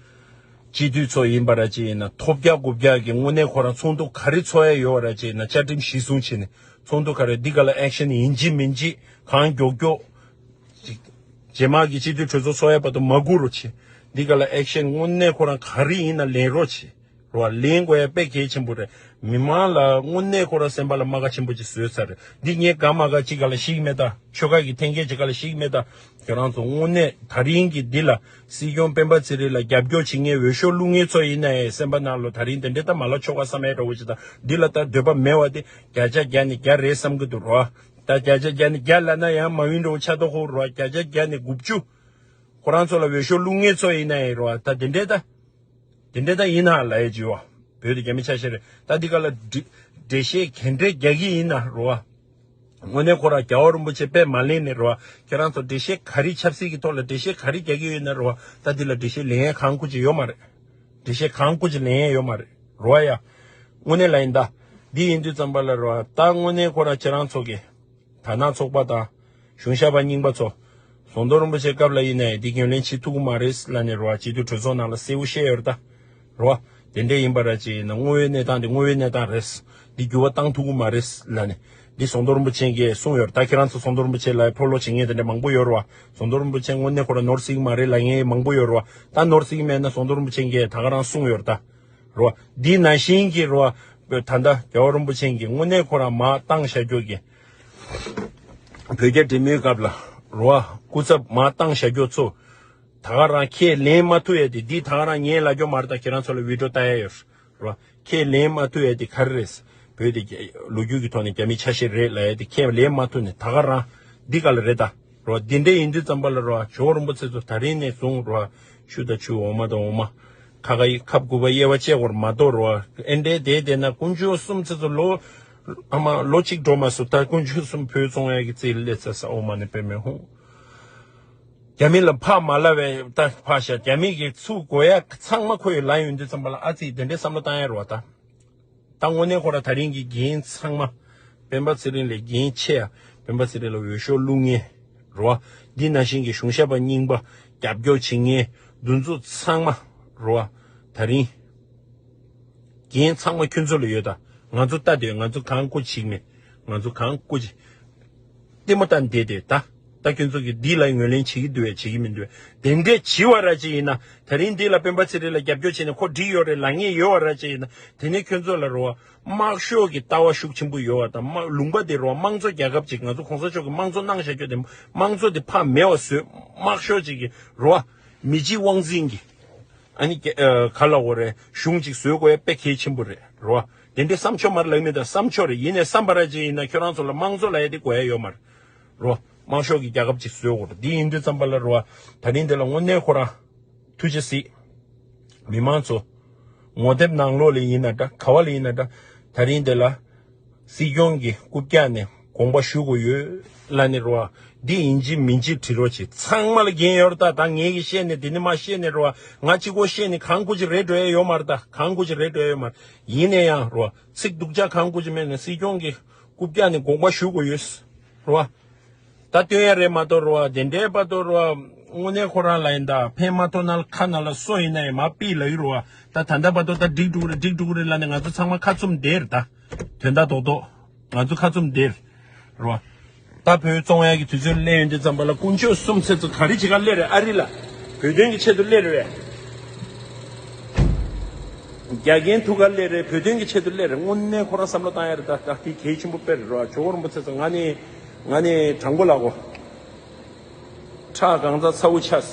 སྤྱི་འཐུས་ཚོ་ཡིན་པ་ར་ཅིག་ཡིན་ན་ཐོབ་རྒྱག་དགུ་རྒྱག་གི་དངོས་གནས་ཁོ་རང་ཚོགས་འདུ་ག་རེ་ཚོགས་ཡ་ཡོད་པ་ར་ཅིག་ཡིན་ན་བཅའ་ཁྲིམས་གཞི་བཟུང་བྱས་ནས་ཚོགས་འདུ་ག་རེ་འདི་ག་ལ་ཨེག་ཤན་ཡིན་གཅིག་མིན་གཅིག་གང་མགྱོགས་མགྱོགས་ཅིག་རྗེས་མ་གི་སྤྱི་འཐུས་གྲོས་ཚོགས་ཚོགས་ཡ་བར་དུ་མ་སྒུག་རོགས་བྱེད། འདི་ག་ལ་ཨེག་ཤན་དངོས་གནས་ཁོ་རང་ག་རེ་ཡིན་ན་ལེན་རོགས་བྱེད། རོ། ལེན་དགོས་ཡ་དཔེ་གལ་ཆེན་པོ་རེད། མི་མང་ལ་དངོས་གནས་ཁོ་རང་སེམས་པ་ལ་རྨ་ཁ་ཆེན་པོ་ཅིག་བཟོས་ཚར་རེད། འདི་ངས་དགའ་མ་དགའ་ཅིག་ག་ལ་ཤིག་མེད་ད། ཆོལ་ཁ་གི་འཐེན་འཁྱེར་ཅིག་ག་ལ་ཤིག་མེད་ད། ཁྱོད་རང་ཚོ་དངོས་གནས་ད་རིང་གི་འདི་ལ་སྲིད་སྐྱོང་སྤེན་པ་ཚེ་རིང་ལ་རྒྱབ་སྐྱོར་བྱེད་མཁན་འོས་ཤོག་བླུག་མཁན་ཚོ་ཡིན་ན་ཡང་སེམས་པ་ནང་ལ་ད་རིང་དེ་འདྲའི་ད་མ་ལ་ཆོལ་ཁ་བསམ་ཡས་འདྲ་བོ་ཅིག་ད། འདི་ལ་ད་འདོད་པ་མེད་པ་དེ་བརྒྱ་ཆ་བརྒྱ་ནས་བརྒྱ་རེད་བསམ་གི་འདུག་རོ། ད་བརྒྱ་ཆ་བརྒྱ་ནས་བརྒྱ་ལབ་ན་ཡང་མ་ཡིན་འདྲ་བོ་ཆགས་མདོག་ཁ་པོ་རོ། བརྒྱ་ཆ་བརྒྱ་ནས་དགུ་བཅུ། ཁོ་རང་ཚོ་ལ་འོས་ཤོག་བླུག་མཁན་ཚོ་ཡིན་ན་ཡང་རོ། ད་དེ་འདྲའི་ད། དེ་འདྲའི་ད་ཡིན་ན་ལབ་ཡས་ཅིག་ཡོད། བོད་དུ་རྒྱ་མི་ཆ་ཤས་རེད། ད་འདི་ག་ལ་འགྲེལ་འགྲེལ་བཤད་ག་འདྲས་རྒྱག་གི་ཡིན་ན་རོ། དངོས་གནས་ཁོ་རང་རྒྱལ་བ་རིན་པོ་ཆེ་དཔེ་མ་ལེན་ནས་རོ། ཁྱེད་རང་ཚོ་འགྲེལ་བཤད་ག་རེ་ཆབ་སྲིད་ཀྱི་ཐོག་ལ་འགྲེལ་བཤད་ག་རེ་རྒྱག་གི་ཡོད་ན་རོ། ད་འདི་ལ་འགྲེལ་བཤད་ལེན་ཡས་གང་བཀོད་ཅིག་ཡོད་མ་རེད། འགྲེལ་བཤད་གང་བཀོད་ཅིག་ལེན་ཡས་ཡོད་མ་རེད་རོ་ཡ། དངོས་གནས་ལ་ཡིན་ད། འདི་ཡིན་དུས་ཙམ་པ་ལ་རོ། ད་དངོས་གནས་ཁོ་རང་ཁྱེད་རང་ཚོ་གི་དར་ནག་ཚོགས་པ་དང་། གཞུང་ཞབས་པ་རྙིང་པ་ཚོ། ཟམ་གདོང་རིན་པོ་ཆེ་སྐབས་ལ་ཡིན་ནའི་འདི་ངོས་ལེན་བྱེད་ཐུབ་ཀྱི་མ་རེད་ལབ་ནས་རོ། སྤྱི་འཐུས་གྲོས་ཚོགས་ནང་ལ་གསལ་པོ་བཤད་ཡོད་རེད་ད། རོ། དེ་འདྲས་ཡིན་པ་ར་ཅིག་ཡིན་ན་དངོས་ཡོད་གནས་སྟངས་འདི་དངོས་ཡོད་གནས་སྟངས་རེད། འདི་འགྱུར་བ་བཏང་ཐུབ་ཀྱི་མ་རེད་ལབ་ནས། འདི་ཟམ་གདོང་རིན་པོ་ཆེ་གིས་གསུངས་ཡོད་རེད་ད། ཁྱེད་རང་ཚོ་ཟམ་གདོང་རིན་པོ་ཆེ་ལ་ཕོགས་ལོག་བྱེད་མཁན་དེ་འདྲས་མང་པོ་ཡོད་རེད་བ། ཟམ་གདོང་རིན་པོ་ཆེ་དངོས་གནས་ཁོ་རང་ནོར་སྲིད་ཀྱི་མ་རེད་ལབ་མཁན་མང་པོ་ཡོད་རེད་བ། ད་ནོར་སྲིད་ཀྱི་མེད་ན་ཟམ་གདོང་རིན་པོ་ཆེ་གིས་ད་ག་རང་གསུངས་ཡོད་རེད་ད། རོ། འདི་ནང་བཞིན་གྱི་རོ། ད་ལྟ་རྒྱལ་བ་རིན་པོ་ཆེ་གིས་དངོས་གནས་ཁོ་རང་མར་བཏང་བཞག་རྒྱུ་གི། བོད་རྒྱ་འབྲེལ་མོལ་སྐབས་ལ་རོ། སྐུ་ཚབ་མར་བཏང་བཞག་རྒྱུ་ཚོ། ད་ག་རང་ཁས་ལེན་མ་ཐུབ་ཡས་དེ་འདི་ད་ག་རང་ངས་ལབ་རྒྱུ་མ་རེད་ད། ཁྱེད་རང་ཚོ་ལ་བི་ཌིའོ་ལྟ་ཡས་ཡོད་རོ། ཁས་ལེན་མ་ཐུབ་ཡས་དེ་ག་རེ་རེད། བོད་དེ་ལོ་རྒྱུས་ཀྱི་ཐོག་ནས་རྒྱ་མི་ཆ་ཤས་རེད་ལབ་ཡས་དེ་ཁས་ལེན་མ་ཐུབ་ནས་ད་ག་རང་འདི་ག་ལ་རེད་ད། རོ། འདི་འདྲ་ཡིན་དུས་ཙམ་པ་ལ་རོ། ཇོ་བོ་རིན་པོ་ཆེ་ཚོ་ད་རིང་ནས་བཟུང་རོ། ཆུ་དང་ཆུ་འོ་མ་དང་འོ་མ། ཁ་ཁ་ཡི་ཁབ་དགུ་པ་དབྱེ་བ་བཅད་དགོས་མ་གཏོགས་རོ། ཨེ་འདྲའི་དེ་དེ་ན་དཀོན་མཆོག་གསུམ་ཚེ་ཚོ་ལོ། ཨ་མ་ལོ་གཅིག་འགྲོ་མ་སོང་ད་དཀོན་མཆོག་གསུམ་བོད་བཙོང་ཡ་གི་རྩིས་ལས་ཚ་ས་འོ་མ་ནི་པེ་མེ་ཧུང་། རྒྱ་མི་ལ་ཕག་མ་ལབ་པའི་ད་ཕག་ཤ་རྒྱ་མི་གི་ཚུར་དགོས་ཡ་ཚང་མ་ཁོ་ཡི་ལ་ཡོང་དུས་ཙམ་པ་ལ་ཨ་ཙི་དེ་འདྲའི་བསམ་བློ་བཏང་ཡ་རོ་ད། ད་དངོས་གནས་ཁོ་ར་ད་རིང་གི་འགན་ཚང་མ། སྤེན་པ་ཚེ་རིང་ལས་འགན་ཆེ་ཡ། སྤེན་པ་ཚེ་རིང་ལ་འོས་ཤོག་བླུག་མཁན། རོ། འདི་ནང་བཞིན་གྱི་གཞུང་ཞབས་པ་རྙིང་པ་རྒྱབ་སྐྱོར་བྱེད་མཁན་འདི་ཚོ་ཚང་མ་རོ། ད་རིང་འགན་ཚང་མ་ཁྱོད་ཚོ་ལ་ཡོད་ད། ང་ཚོ་ལྟ་དེ་ང་ཚོ་གང་སྐུ་ཅིག་མེད། ང་ཚོ་གང་སྐུ་ཅིག་ལྟད་མོ་ལྟ་འདི་དེ་ད། ད་ཁྱོད་ཚོ་གི་འདི་ལ་ངོས་ལེན་བྱེད་ཀྱི་འདུག་བས་བྱེད་ཀྱི་མི་འདུག་བས། དེ་འདྲས་བྱི་བ་ར་ཅིག་ཡིན་ན། ད་རིང་འདི་ལ་སྤེན་པ་ཚེ་རིང་ལ་རྒྱབ་སྐྱོར་བྱས་ནས་ཁོ་འགྲིག་ཡོད་རེད་ལབ་མཁན་ཡོད་བ་ར་ཅིག་ཡིན་ན། དེ་ནས་ཁྱོད་ཚོ་ལ་རོ། དམག་ཤོག་གི་ལྟ་བ་ཤུགས་ཆེན་པོ་ཡོད་བ་དང་དམག་ལུང་པ་དེ་རོ་དམངས་གཙོ་རྒྱལ་ཁབ་ཅིག་ང་ཚོ་གོང་ས་མཆོག་གི་དམངས་གཙོ་གནང་བཞག་རྒྱུ་དེ་དམངས་གཙོ་དེ་ཕར་མེད་པ་བཟོས། དམག་ཤོག་ཅིག་གི་རོ། མི་གཅིག་དབང་འཛིན་གྱི། ཨ་ནི་ཀྱེ་ཨ་ག་ལ་འོ་རེད། གཞུང་ཅིག་བཟོས་དགོས་ཡ་དཔེ་གལ་ཆེན་པོ་རེད་རོ། དེ་འདྲའི་བསམ་ཆོག་མ་རེད་ལབ་མི་དང་བསམ་ཆོག་རེད། ཡིན་ནའི་བསམ་པ་ར་ཅིག་ཡིན་ན་ཁྱོད་རང་ཚོ་ལ་དམངས་གཙོ་ལབ་ཡ་དེ་དགོས་ཡ་ཡོད་མ་རེད་རོ། དམངས་ཤོག་གི་རྒྱལ་ཁབ་ཅིག་བཟོས་དགོས་རེད། འདི་ཡིན་དུས་ཙམ་པ་ལ་རོ། ད་རིང་འདི་ལ་དངོས་གནས་ཁོ་རང་ཐུགས་རྗེ་གཟིགས། མི་མང་ཚོ། ངོ་དེབ་ནང་ལོགས་ལ་ཡིན་ན་འདྲ་ག་བ་ལ་ཡིན་ན་འདྲ། ད་རིང་འདི་ལ། སྲིད་སྐྱོང་གི་རྐུབ་བཀྱག་ནས་དགོངས་པ་ཞུ་དགོས་ཡོད་ལབ་ནས་རོ། འདི་ཡིན་གཅིག་མིན་གཅིག་བྲིས་རོགས་གྱིས། ཚང་མ་ལ་འགན་ཡོད་རེད་ད། ད་ངས་ཀྱིས་བཤད་ནས་འདི་ནས་མར་བཤད་ནས་རོ། ང་གཅིག་པོ་བཤད་ནས་གང་དགོས་ཀྱི་རེད་འགྲོ་ཡ་ཡོད་མ་རེད་ད། གང་དགོས་ཀྱི་རེད་འགྲོ་ཡ་ཡོད་མ་རེད། ཡིན་ན་ཡང་རོ། ཚིག་སྡུག་ཅག་གང་དགོས་ཀྱི་མེད་ནས་སྲིད་སྐྱོང་གི་རྐུབ་བཀྱག་ནས་དགོངས་པ་ཞུ་དགོས་ཡོད་རོ། ད་སྟོན་ཡ་རེད་མ་གཏོགས་རོ། དེ་འདྲའི་བར་དུ་རོ། དངོས་གནས་ཁོ་རང་ལ་ཡིན་ད་ཕན་མ་ཐོགས་ན་ཁ་ན་ལ་སོ་ཡིན་ན་ཡང་མ་ཕིག་ལབ་ཡོད་རོ། ད་ད་ལྟ་བར་དུ་ད་འགྲིག་འགྲོ་གི་རེད་འགྲིག་འགྲོ་གི་རེད་ལབ་ནས་ང་ཚོ་ཚང་མ་ཁ་བཙུམ་བསྡད་རེད་ད། དོན་དག་རྡོག་རྡོག་ང་ཚོ་ཁ་བཙུམ་བསྡད་རེད་རོ། ད་བོད་བཙོང་ཡ་གི་དུས་ཚོད་སླེབས་ཡོང་དུས་ཙམ་པ་ལ་དཀོན་མཆོག་གསུམ་ཚེ་ཚོ་ག་རེ་བྱེད་ག་སླེབས་རེད། ཨ་རི་ལ་བོད་དོན་གྱི་ཆེད་དུ་སླེབས་རེད་བས། རྒྱ་རྒན་ཐུག་ག་སླེབས་རེད། བོད་དོན་གྱི་ཆེད་དུ་སླེབས་རེད། དངོས་གནས་ཁོ་རང་བསམ་བློ་བཏང་ཡ་རེད་ད། ད་དེ་གལ་ཆེན་པོ་དཔེ་རེད་རོ། ཇོ་བོ་རིན་པོ་ཆེ་ཚོ་ང་ནི་ང་ནི་དྲང་པོ་ལབ་གོ། ཁྲག་གང་ཚ་ཚ་བོ་ཆགས།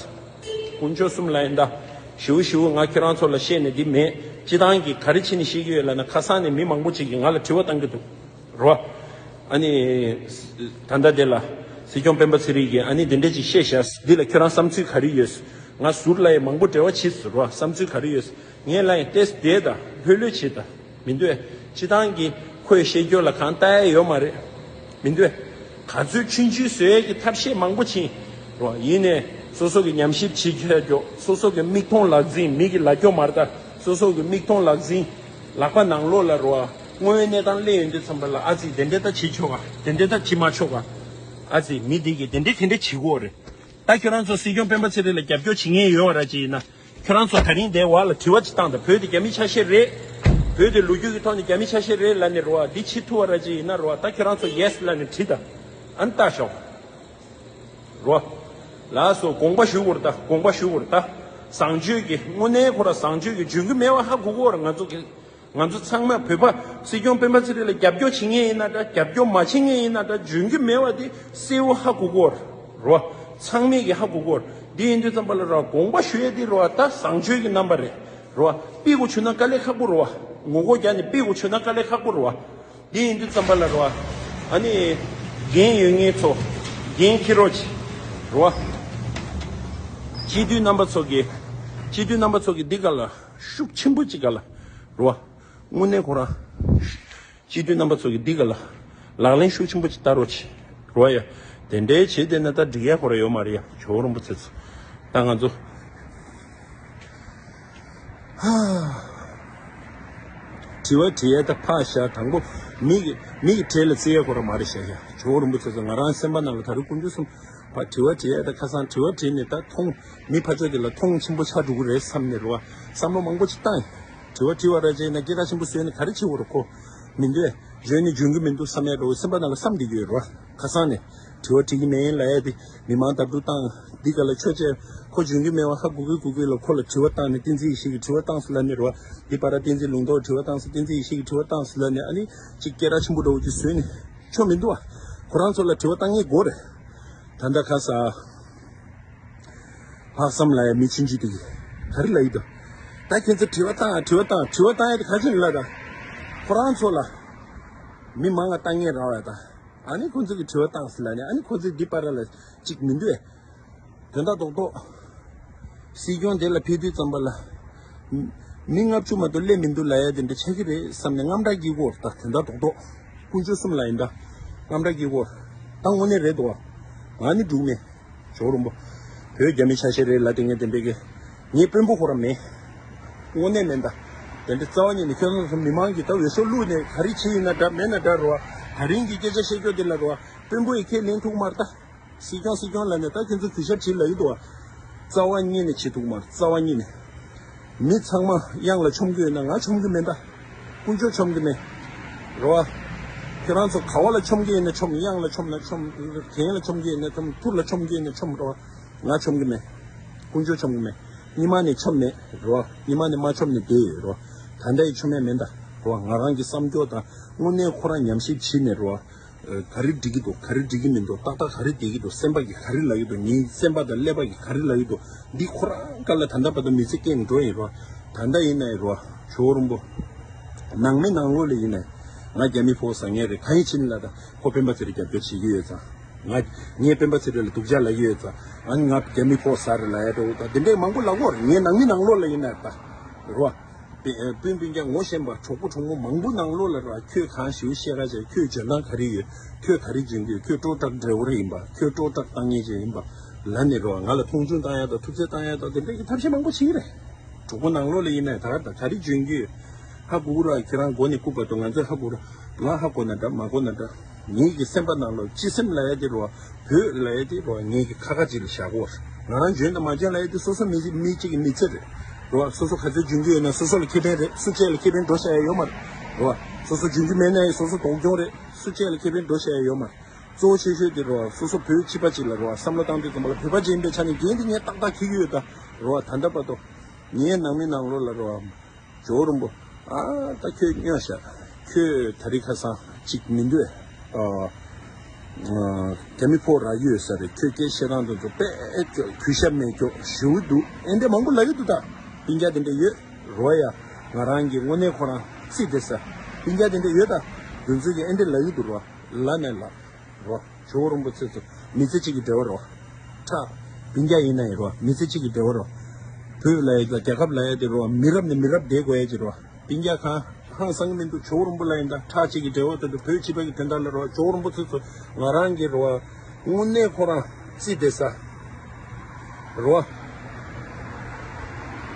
དཀོན་མཆོག་གསུམ་ལ་ཡིན་ད། ཞིའུ་ཞིའུ་ང་ཁྱོད་རང་ཚོ་ལ་བཤད་ནས་འདི་མེད། སྤྱི་བཏང་གི་ག་རེ་བྱས་ནས་བཤད་ཀྱི་ཡོད་ལབ་ན་ཁ་སང་ནས་མི་མང་པོ་ཅིག་གིས་ང་ལ་དྲི་བ་བཏང་གི་འདུག་རོ། ཨ་ནི། ད་ལྟ་དེ་ལ། སྲིད་སྐྱོང་སྤེན་པ་ཚེ་རིང་གིས་ཨ་ནི་འདི་འདྲ་ཅིག་བཤད་བཞག་འདི་ལ་ཁྱོད་རང་བསམ་ཚུལ་ག་རེ་ཡོད། ང་ཟུར་ལ་ཡང་མང་པོ་འབྲེལ་བ་བྱས་ཟེར་རོ། བསམ་ཚུལ་ག་རེ་ཡོད། ངས་ལ་ཡང་ཏེས་བསྡད་ད་ལྷོད་ལྷོད་བྱེད་ད། མི་འདུག་ཨེ། སྤྱི་བཏང་གི་ཁོས་བཤད་རྒྱུ་ལ་གང་ལྟ་ཡ་ཡོད་མ་རེད། མི་འདུག་ཨེ། ག་ཚོད་ཆུང་ཆུང་བཟོ་ཡས་ཀྱི་ཐབས་ཤེས་མང་པོ་ཕྱིན། རོ། ཡིན་ནས་སོ་སོ་གི་ཉམས་ཞིབ་བྱེད་ཁྱོད་ཀྱོ་སོ་སོ་གི་མིག་མཐོང་ལག་འཛིན་མི་གི་ལ་ཀྱོ་མར་ལྟ། སོ་སོ་གི་མིག་མཐོང་ལག་འཛིན་ལག་པ་ནང་ལོགས་ལ་རོ། དངོས་ཡོད་གནས་སྟངས་སླེབས་ཡོང་དུས་ཙམ་པ་ལ་ཨ་ཙི་དེ་འདྲས་ད་བྱེད་ཆོག་ག་དེ་འདྲས་ད་བྱེད་མ་ཆོག་ག་ཨ་ཙི་མི་འདི་གིས་དེ་འདྲས་དེ་འདྲས་བྱེད་དགོས་རེད། ད་ཁྱོད་རང་ཚོ་སྲིད་སྐྱོང་སྤེན་པ་ཚེ་རིང་ལ་རྒྱབ་སྐྱོར་བྱེད་མཁན་ཡོད་བ་ར་ཅིག་ཡིན་ན། ཁྱོད་རང་ཚོ་ད་རིང་འདིའི་བར་ལ་དྲི་བ་ཅིག་བཏང་དང་། བོད་དེ་རྒྱ་མི་ཆ་ཤས་རེད། བོད་དེ་ལོ་རྒྱུས་ཀྱི་ཐོག་ནས་རྒྱ་མི་ཆ་ཤས་རེད་ལབ་ནས་རོ། འདི་བྱེད་ཐུབ་བ་ར་ཅིག་ཡིན་ན་རོ། ད་ཁྱོད་རང་ཚོ་ཡེས་ལབ་ནས་བྲིས་དང་། ཨ་ནི་ལྟ་ཤོག་རོ། ལགས་སོ། དགོངས་པ་ཞུ་དགོས་རེད་ད། དགོངས་པ་ཞུ་དགོས་རེད་ད། བཟང་སྤྱོད་ཀྱི་དངོས་གནས་ཁོ་ར་བཟང་སྤྱོད་ཀྱི་འཇོན་གྱི་མེད་པ་ཧ་གོ་གི་ཡོད་རེད། ང་ཚོ་གི་ང་ཚོ་ཚང་མ་བོད་པ་སྲིད་སྐྱོང་སྤེན་པ་ཚེ་རིང་ལ་རྒྱབ་སྐྱོར་བྱེད་མཁན་ཡིན་ན་འདྲ། རྒྱབ་སྐྱོར་མ་བྱེད་མཁན་ཡིན་ན་འདྲ། འཇོན་གྱི་མེད་པ་དེ་གསལ་བོ་ཧ་གོ་གི་ཡོད་རེད་རོ། ཚང་མས་ཀྱི་ཧ་གོ་གི་ཡོད་རེད། འདི་ཡིན་དུས་ཙམ་པ་ལ་རོ། དགོངས་པ་ཞུ་ཡས་དེ་རོ། ད་བཟང་སྤྱོད་ཀྱི་རྣམ་པ་རེད་རོ། ཕིག་གོ་བྱུང་ན་དཀའ་ལས་ཁག་པོ་རོ། ངོ་རྒོལ་རྒྱག་ནས་ཕིག་གོ་བྱུང་ན་དཀའ་ལས་ཁག་པོ་རོ། འདི་ཡིན་དུས་ཙམ་པ་ལ་རོ། ཨ་ནི། འགན་ཡོད་མཁན་ཚོ། འགན་འཁྱེར་རོགས་གྱིས། རོ། སྤྱི་འཐུས་རྣམ་པ་ཚོ་གིས། སྤྱི་འཐུས་རྣམ་པ་ཚོ་གིས་འདི་ག་ལ་ཤུགས་ཆེན་པོ་ཅིག་ག་ལ། རོ། དངོས་གནས་ཁོ་རང་། སྤྱི་འཐུས་རྣམ་པ་ཚོ་གིས་འདི་ག་ལ། ལག་ལེན་ཤུགས་ཆེན་པོ་ཅིག་བསྟར་རོགས་གྱིས། རོ་ཡ། དེ་འདྲའི་བྱེད་བསྡད་ན་ད་འགྲིག་ཡ་ཁོ་ར་ཡོད་མ་རེད་ཡ། ཇོ་བོ་རིན་པོ་ཆེ་ཚོ། ད་ང་ཚོ། དྲི་བ་དྲི་ཡས་ད་ཕར་བཞག་དང་པོ་མི་གི་མི་གི་གྲས་ལ་བརྩི་ཡས་ཁོ་ར་མ་རེད་བཞག་ཡ། ཇོ་བོ་རིན་པོ་ཆེ་ཚོ་ང་རང་སེམས་པ་ནང་ལ་ད་རུང་དཀོན་མཆོག་གསུམ་ཕར་དྲི་བ་དྲི་ཡས་ད་ཁ་སང་དྲི་བ་དྲིས་ནས་ད་མཐོང་མི་ཕར་ཕྱོགས་དེ་ལ་མཐོང་ཆེན་པོ་ཆགས་འགྲོ་གི་རེད་བསམ་ནས་རེད་བ། བསམ་བློ་མང་པོ་ཅིག་བཏང་ཡིན། དྲི་བ་དྲི་བ་ར་བྱས་ན་སྐད་གྲགས་ཆེན་པོ་བཟོས་ནས་ག་རེ་བྱེད་འོ་ར་ཁོ། མི་འདུག་ཨེ། གཞོན་ནི་འཇོན་གི་མི་འདུག་བསམ་ཡས་འགྲོ་སེམས་པ་ནང་ལ་བསམ་བསྡད་ཀྱི་ཡོད་རེད་བ། ཁ་སང་ནས་དྲི་བ་དྲི་གི་མེད་ཡིན་ལབ་ཡས་དེ་མི་མང་དར་སྒྲུག་བཏང་འདི་ག་ལ་ཆོས་བྱས་ཁོ་འཇོན་གི་མེད་བ་ཧ་གོ་གི་གོ་གི་ལ་ཁོ་ལ་དྲི་བ་བཏང་ནས་བསྟན་འཛིན་ཡེ་ཤེས་ཀྱི་དྲི་བ་བཏང་སོང་ལབ་ནས་རེད་བ། འདི་པ་ར་བསྟན་འཛིན་ལུང་རྟོགས་དྲི་བ་བཏང་སོང་བསྟན་འཛིན་ཡེ་ཤེས་ཀྱི་དྲི་བ་བཏང་སོང་ལབ་ནས་ཨ་ནི་ཅིག་སྐད་གྲགས་ཆེན་པོ་འདྲ་བོ་ཅིག་བཟོས་ནས་ཆོ་མི་འདུག་བ། ཁོ་རང་ཚོ་ལ་དྲི་བ་བཏང་ངེས་དགོས་རེད། ད་ལྟ་ཁ་ས། ལྷག་བསམ་ལ་ཡ་མི་ཆུང་ཆུང་དེ་གི་ག་རེ་ལ་ཡི་དོ། ད་ཁྱེད་ཚོ་དྲི་བ་བཏང་དྲི་བ་བཏང་དྲི་བ་བཏང་ཡ་དེ་ག་ཚོད་ལ་ད། ཁོ་རང་ཚོ་ལ་མི་མང་ང་བཏང་ངེས་ར་བ་ད། ཨ་ནི་ཁོ་ཚོ་གི་དྲི་བ་བཏང་སི་ལ་ནི་ཨ་ནི་ཁོ་ཚོས་འདི་པར་ལ་གཅིག་མི་འདུག་ཨེ། དོན་དག་རྡོག་རྡོག་སྲིད་སྐྱོང་དེ་ལ་ཕེབས་དུས་ཙམ་པ་ལ། མི་ལྔ་བཅུ་མ་གཏོགས་སླེབས་མི་འདུག་ལ་ཡ་དེ་འདྲ་ཆགས་ཀྱི་རེད་བསམ་ནས་དངངས་སྐྲག་སྐྱེ་གོ་ད་དོན་དག་རྡོག་རྡོག་དཀོན་མཆོག་གསུམ་ལ་ཡིན་ད། དངངས་སྐྲག་སྐྱེ་གོ་ད་དངོས་གནས་རེད་དོ། ང་ནི་འགྲུག་མེད། ཇོ་རུམ་པོ། བོད་རྒྱ་མི་ཆ་ཤས་རེད་ལ་དེ་ངས་དེ་འདྲས་ཀྱི། ངའི་དཔོན་པོ་ཁོ་རང་མེད། དངོས་གནས་མེད་ད། དེ་འདྲས་རྩ་བ་ཉིད་ནས་ཁྱོད་ཚོ་མི་མང་གིས་ད་འོས་ཤོག་བླུགས་ནས་ག་རེ་བྱེད་ཡིན་ན་འདྲ་མེད་ན་འདྲ་རོ། ད་རིང་གི་སྐད་ཆ་བཤད་རྒྱུ་དེ་ལ་རོ། དཔོན་པོ་ཡི་ཁས་ལེན་ཐུབ་མ་རེད་ད། སྲིད་སྐྱོང་སྲིད་སྐྱོང་ལབ་ནས་ད་ཁྱོད་ཚོ་གུས་ཞབས་བྱེད་ལབ་ཀྱི་འདུག་བ། རྩ་བ་ཉིད་ནས་བྱེད་ཐུབ་མ་རེད། རྩ་བ་ཉིད་ནས། མི་ཚང་མ་གཡང་ལ་མཆོང་གི་ཡོད་ན་ང་མཆོང་གི་མེད་ད། དཀོན་མཆོག་མཆོང་གི་མེད། རེད་བ། ཁྱེད་རང་ཚོ་ག་བ་ལ་མཆོང་གི་ཡོད་ན་མཆོང་། གཡང་ལ་མཆོང་ན་མཆོང་། གན་ལ་མཆོང་གི་ཡོད་ན་མཆོང་། ཐུར་ལ་མཆོང་གི་ཡོད་ན་མཆོང་། རེད་བ། ང་མཆོང་གི་མེད། དཀོན་མཆོག་མཆོང་གི་མེད། སྔོན་མ་ནས་མཆོང་མེད། རེད་བ། སྔོན་མ་ནས་མ་མཆོང་ནས་བསྡད་ཡོད། རེད་བ། ད་ལྟ་ཡི་མཆོང་ཡ་མེད་ད། རེད་བ། ང་རང་གི་བསམ་སྐྱོ་དང་དངོས་གནས་ཁོ་རང་ཉམས་ཞིབ་བྱས་ནས། རེད་བ། ག་རེ་འགྲིག་གི་འདུག་ག་རེ་འགྲིག་གི་མི་འདུག་ཏག་ཏག་ག་རེ་བསྡད་ཀྱི་འདུག་སེམས་པ་གིས་ག་རེ་ལབ་ཀྱི་འདུག་ངའི་སེམས་པ་དང་ཀླད་པ་གིས་ག་རེ་ལབ་ཀྱི་འདུག་འདི་ཁོ་རང་སྒང་ལ་ད་ལྟ་བར་དུ་མི་ཚེ་སྐྱེལ་འགྲོ་ཡིན་རོ། ད་ལྟ་ཡིན་ནའི་རོ། ཇོ་བོ་རིན་པོ། ནང་མི་ནང་ལོགས་ལ་ཡིན་ནའི། ང་རྒྱ་མི་ཕོ་ཟ་མཁན་རེད། གང་ཡིན་ཕྱིན་ལ་ད་ཁོ་སྤེན་པ་ཚེ་རིང་རྒྱབ་སྐྱོར་བྱེད་ཀྱི་ཡོད་ཙང་། ང་། ངས་སྤེན་པ་ཚེ་རིང་ལ་སྡུག་ཅག་ལབ་ཀྱི་ཡོད་ཙང་། ཨ་ནི་ང་རྒྱ་མི་ཕོ་ཟ་རེད་ལབ་ཡ་འདྲ་བོ་དང་དེ་འདྲས་མང་པོ་ལབ་ཀྱི་ཡོད་རེད། ངའི་ནང་མི་ནང་ལོགས་ལ་ཡིན་ནའི་ད། རོ། སྤུན་སྤུན་ཀྱག་ངོ་ཤེས་པ་གྲོགས་པོ་གྲོགས་མོ་མང་པོ་ནང་ལོགས་ལ་ར། ཁྱོད་གང་ཞིག་བཤད་ག་བྱས། ཁྱོད་འཇོན་ཐང་ག་རེ་ཡོད། ཁྱོད་ག་རེ་འཇོན་གྱི་ཡོད། ཁྱོད་ཊོག་ཊག་ཌའི་ཝར་ཡིན་པ། ཁྱོད་ཊོག་ཊག་བཏང་མཁན་ཅིག་ཡིན་པ། ལབ་ནས་ར་ང་ལ་མཐོང་ཆུང་བཏང་ཡ་དང་ཐུབ་ཚོད་བཏང་ཡ་དང་དེ་འདྲ་གི་ཐབས་ཤེས་མང་པོ་བྱེད་ཀྱི་རེད། གྲོགས་པོ་ནང་ལོགས་ལ་ཡིན་ནའི་ད་ག་ད་ག་རེ་འཇོན་གྱི་ཡོད། ཧ་གོ་གི་ར། ཁྱེད་རང་མགོ་ནས་སྐུ་བར་དུ་ང་ཚོས་ཧ་གོ་ར། ང་ཧ་གོ་ན་འདྲ་མ་གོ་ན་འདྲ། ངེད་ཀྱི་སེམས་པ་ནང་ལོགས་སྤྱི་སེམས་ལབ་ཡ་དེ་རོ། བོད་ལབ་ཡ་དེ་རོ། ངེད་ཀྱི་ཁ་ཁ་ཅིག་ལ་བཞག་གོ། ང་རང་འཇོན་དང་མ་འཇོན་ལབ་ཡ་དེ་སོ་སོ་མི་མི་གཅིག་གི་མི་ཚེ་རེད། རོ། སོ་སོ་ག་ཚོད་འཇོན་གྱི་ཡོད་ན་སོ་སོ་ལ་ཁེ་ཕན་རེད། སུ་གཅིག་ལ་ཁེ་ཕན་འགྲོ་བཞག་ཡ་ཡོད་མ་རེད། རོ། སོ་སོ་འཇོན་གྱི་མེད་ན་ཡང་སོ་སོ་སྡུག་གྱོང་རེད། སུ་གཅིག་ལ་ཁེ་ཕན་འགྲོ་བཞག་ཡ་ཡོད་མ་རེད། གཙོ་བོ་ཆེ་ཤོས་དེ་རོ། སོ་སོ་བོད་སྤྱི་པ་ཅིག་ལ་རོ། བསམ་བློ་བཏང་དུས་ཙམ་པ་ལ་བོད་པ་ཅིག་ཡིན་པའི་ཆ་ནས་འགན་དེ་ངས་ཏག་ཏག་འཁྱེར་གྱི་ཡོད་ད། རོ། ད་ལྟ་བར་དུ་ངའི་ནང་མི་ནང་ལོགས་ལ་རོ། ཇོ་བོ་རིན་པོ། ཨ། ད་ཁྱོད་སྨྱོ་ཤག་ཁྱོད་ད་རིང་ཁ་སང་ཅིག་མི་འདུག་ཨ། ཨ། རྒྱ་མི་ཕོ་རག་ཡོད་ས་རེད། ཁྱོད་སྐད་བཤད་སྟངས་དེ་ཚོ་དཔེ་སྐྱོ། གུས་ཞབས་མེད། སྐྱོ་ཞེ་པོ་འདུག་ཨེ་འདྲ་མང་པོ་ལབ་ཀྱི་འདུག་ད། སྤུན་ཀྱག་དེ་འདྲ་ཡོད་རོ་ཡ། ང་རང་གི་དངོས་གནས་ཁོ་རང་རྩིས་དེ་ས། སྤུན་ཀྱག་དེ་འདྲ་ཡོད་ད། དེ་ཚོ་གིས་ཨེ་འདྲ་ལབ་ཀྱི་འདུག་རོ། ལབ་ནས་ལབ། རོ། ཇོ་བོ་རིན་པོ་ཆེ་ཚོ་མི་ཚེ་གཅིག་གི་འབྲེལ་བ་རོ། ཁྲག་སྤུན་ཀྱག་ཡིན་ན་ཡིན་རོ། མི་ཚེ་གཅིག་གི་འབྲེལ་བ་རོ། བོད་ལ་ཡོད་ད། རྒྱལ་ཁབ་ལ་ཡོད་དེ་རོ། མི་རབས་ནས་མི་རབས་བསྡད་དགོས་ཡ་ཅིག་རོ། སྤུན་ཀྱག་གང་ཧང་སང་གི་མི་འདུག་ཇོ་བོ་རིན་པོ་ལ་ཡིན་ད། ཁྲག་གཅིག་གི་འབྲེལ་བ་དེ་འདུག་བོད་སྤྱི་པ་གི་དོན་དག་ལ་རོ། ཇོ་བོ་རིན་པོ་ཆེ་ཚོ་ང་རང་གི་རོ། དངོས་གནས་ཁོ་རང་རྩིས་དེ་ས། རོ།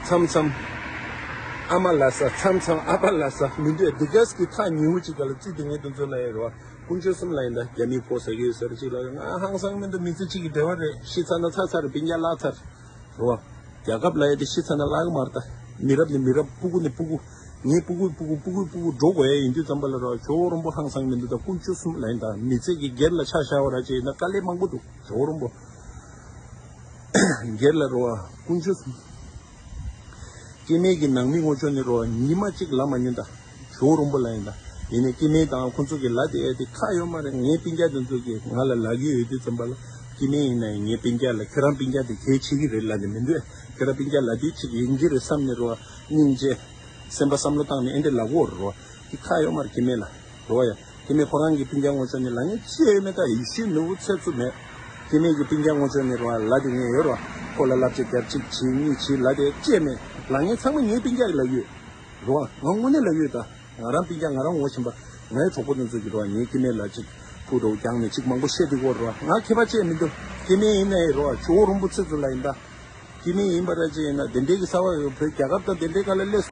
མཚམས་མཚམས་ཨ་མ་ལ་ས། མཚམས་མཚམས་ཨ་ཕ་ལ་ས། མི་འདོད་འདི་གས་ཀྱི་ཐག་ཉེ་བོ་ཅིག་ག་ལ་རྩིས་དེ་ངས་དེ་ཚོ་ལ་ཡོད་རོ། དཀོན་མཆོག་གསུམ་ལ་ཡིན་ད། རྒྱ་མིའི་ཕོ་ཟ་གི་ཡོད་ཟེར་ཅིག་ལ་ང་ཧང་སང་མི་འདུག་མི་ཚེ་གཅིག་གི་འབྲེལ་བ་རེད། ཤི་ཚར་ན་ཚར་ཚར་རེད། སྤུན་ཀྱག་བརླག་ཚར་རེད་བ། རྒྱལ་ཁབ་ལ་ཡོད་དེ་ཤི་ཚར་ན་བརླག་གི་མ་རེད་ད། མི་རབས་ནས་མི་རབས། སྤུ་གུ་ནས་སྤུ་གུ། ངའི་སྤུ་གུའི་སྤུ་གུ་སྤུ་གུའི་སྤུ་གུ་འགྲོ་དགོས་ཡ་ཡིན་དུས་ཙམ་པ་ལ་རོ། ཇོ་བོ་རིན་པོ་ཧང་སང་མི་འདུག་ད། དཀོན་མཆོག་གསུམ་ལ་ཡིན་ད། མི་ཚེ་གི་སྒེར་ལ་ཆ་བཞག་པ་ར་ཅིག་ཡིན་ན་དཀའ་ལས་མང་པོ་འདུག་ཇོ་བོ་རིན་པོ། སྒེར་ལ་རོ། དཀོན་མཆོག་གསུམ། སྐྱེ་དམན་གྱི་ནང་མི་ངོ་ཅོག་ནི་རོ། ཉི་མ་གཅིག་ལབ་མ་མྱོང་ད། ཇོ་བོ་རིན་པོ་ལ་ཡིན་ད། ཡིན་ནའི་སྐྱེ་དམན་དང་ཁོ་ཚོ་གི་ལབ་བསྡད་ཡ་དེ་ཁག་ཡོད་མ་རེད། ངའི་སྤུན་ཀྱག་དེ་ཚོ་གིས་ང་ལ་ལབ་ཀྱི་ཡོད་དུས་ཙམ་པ་ལ། སྐྱེ་དམན་ཡིན་ན་ཡང་ངའི་སྤུན་ཀྱག་ལ། ཁྱེད་རང་སྤུན་ཀྱག་དེ་གལ་ཆེ་གི་རེད་ལབ་ནས་མི་འདུག་ཁྱེད་རང་སྤུན་ཀྱག་ལབ་དུས་ཅིག་ཡིན་གྱི་རེད་བསམ་ནས་རོ། སྙིང་རྗེ། སེམས་པ་བསམ་བློ་བཏང་ནས་ཨེ་འདྲ་ལབ་ཀྱི་ཡོད་རེད་རོ། དེ་ཁག་ཡོད་མ་རེད་སྐྱེ་དམན་ལ། རོ་ཡ། སྐྱེ་དམན་ཁོ་རང་གི་སྤུན་ཀྱག་ངོ་ཅོག་ནས་ལབ་མཁན་ཅི་ཡང་མེད་ད། ཡིད་ཆེས་ནོར་བུ་ཚོད་ཚོད་མེད། སྐྱེ་དམན་གྱི་སྤུན་ཀྱག་ངོ་ཅོག་ནས་རོ། ལབ་དེ་ངས་ཡོད་རོ། ཁོ་ལ་བསླབ་བྱ་རྒྱབ། གཅིག་བྱེད། གཉིས་བྱེད། ལབ་དེ་ཅི་ཡང་མེད། ལབ་མཁན་ཚང་མ་ངའི་སྤུན་ཀྱག་གིས་ལབ་ཡོད་རོ། ང་དངོས་གནས་ལབ་ཡོད་ད། ང་རང་སྤུན་ཀྱག་ང་རང་ངོ་ཤེས་པ། ངའི་གྲོགས་པོ་དེ་ཚོ་གིས་རོ། ངའི་སྐྱེ་དམན་ལ་གཅིག་ཕུ་རོ་རྒྱང་ནས་གཅིག་མང་པོ་བཤད་དུས་སྐོར་རོ། ང་ཁྱད་པར་ཅི་ཡང་མི་འདུག་སྐྱེ་དམན་ཡིན་ན་ཡང་རོ། ཇོ་བོ་རིན་པོ་ཆེ་ཚོ་ལ་ཡིན་ད། སྐྱེ་དམན་ཡིན་པ་ར་ཅིག་ཡིན་ན་དེ་འདྲའི་གི་གསར་པ་ཡོད། བོད་རྒྱལ་ཁབ་དང་དེ་འདྲའི་སྒང་ལ་སླེབས་སོང་།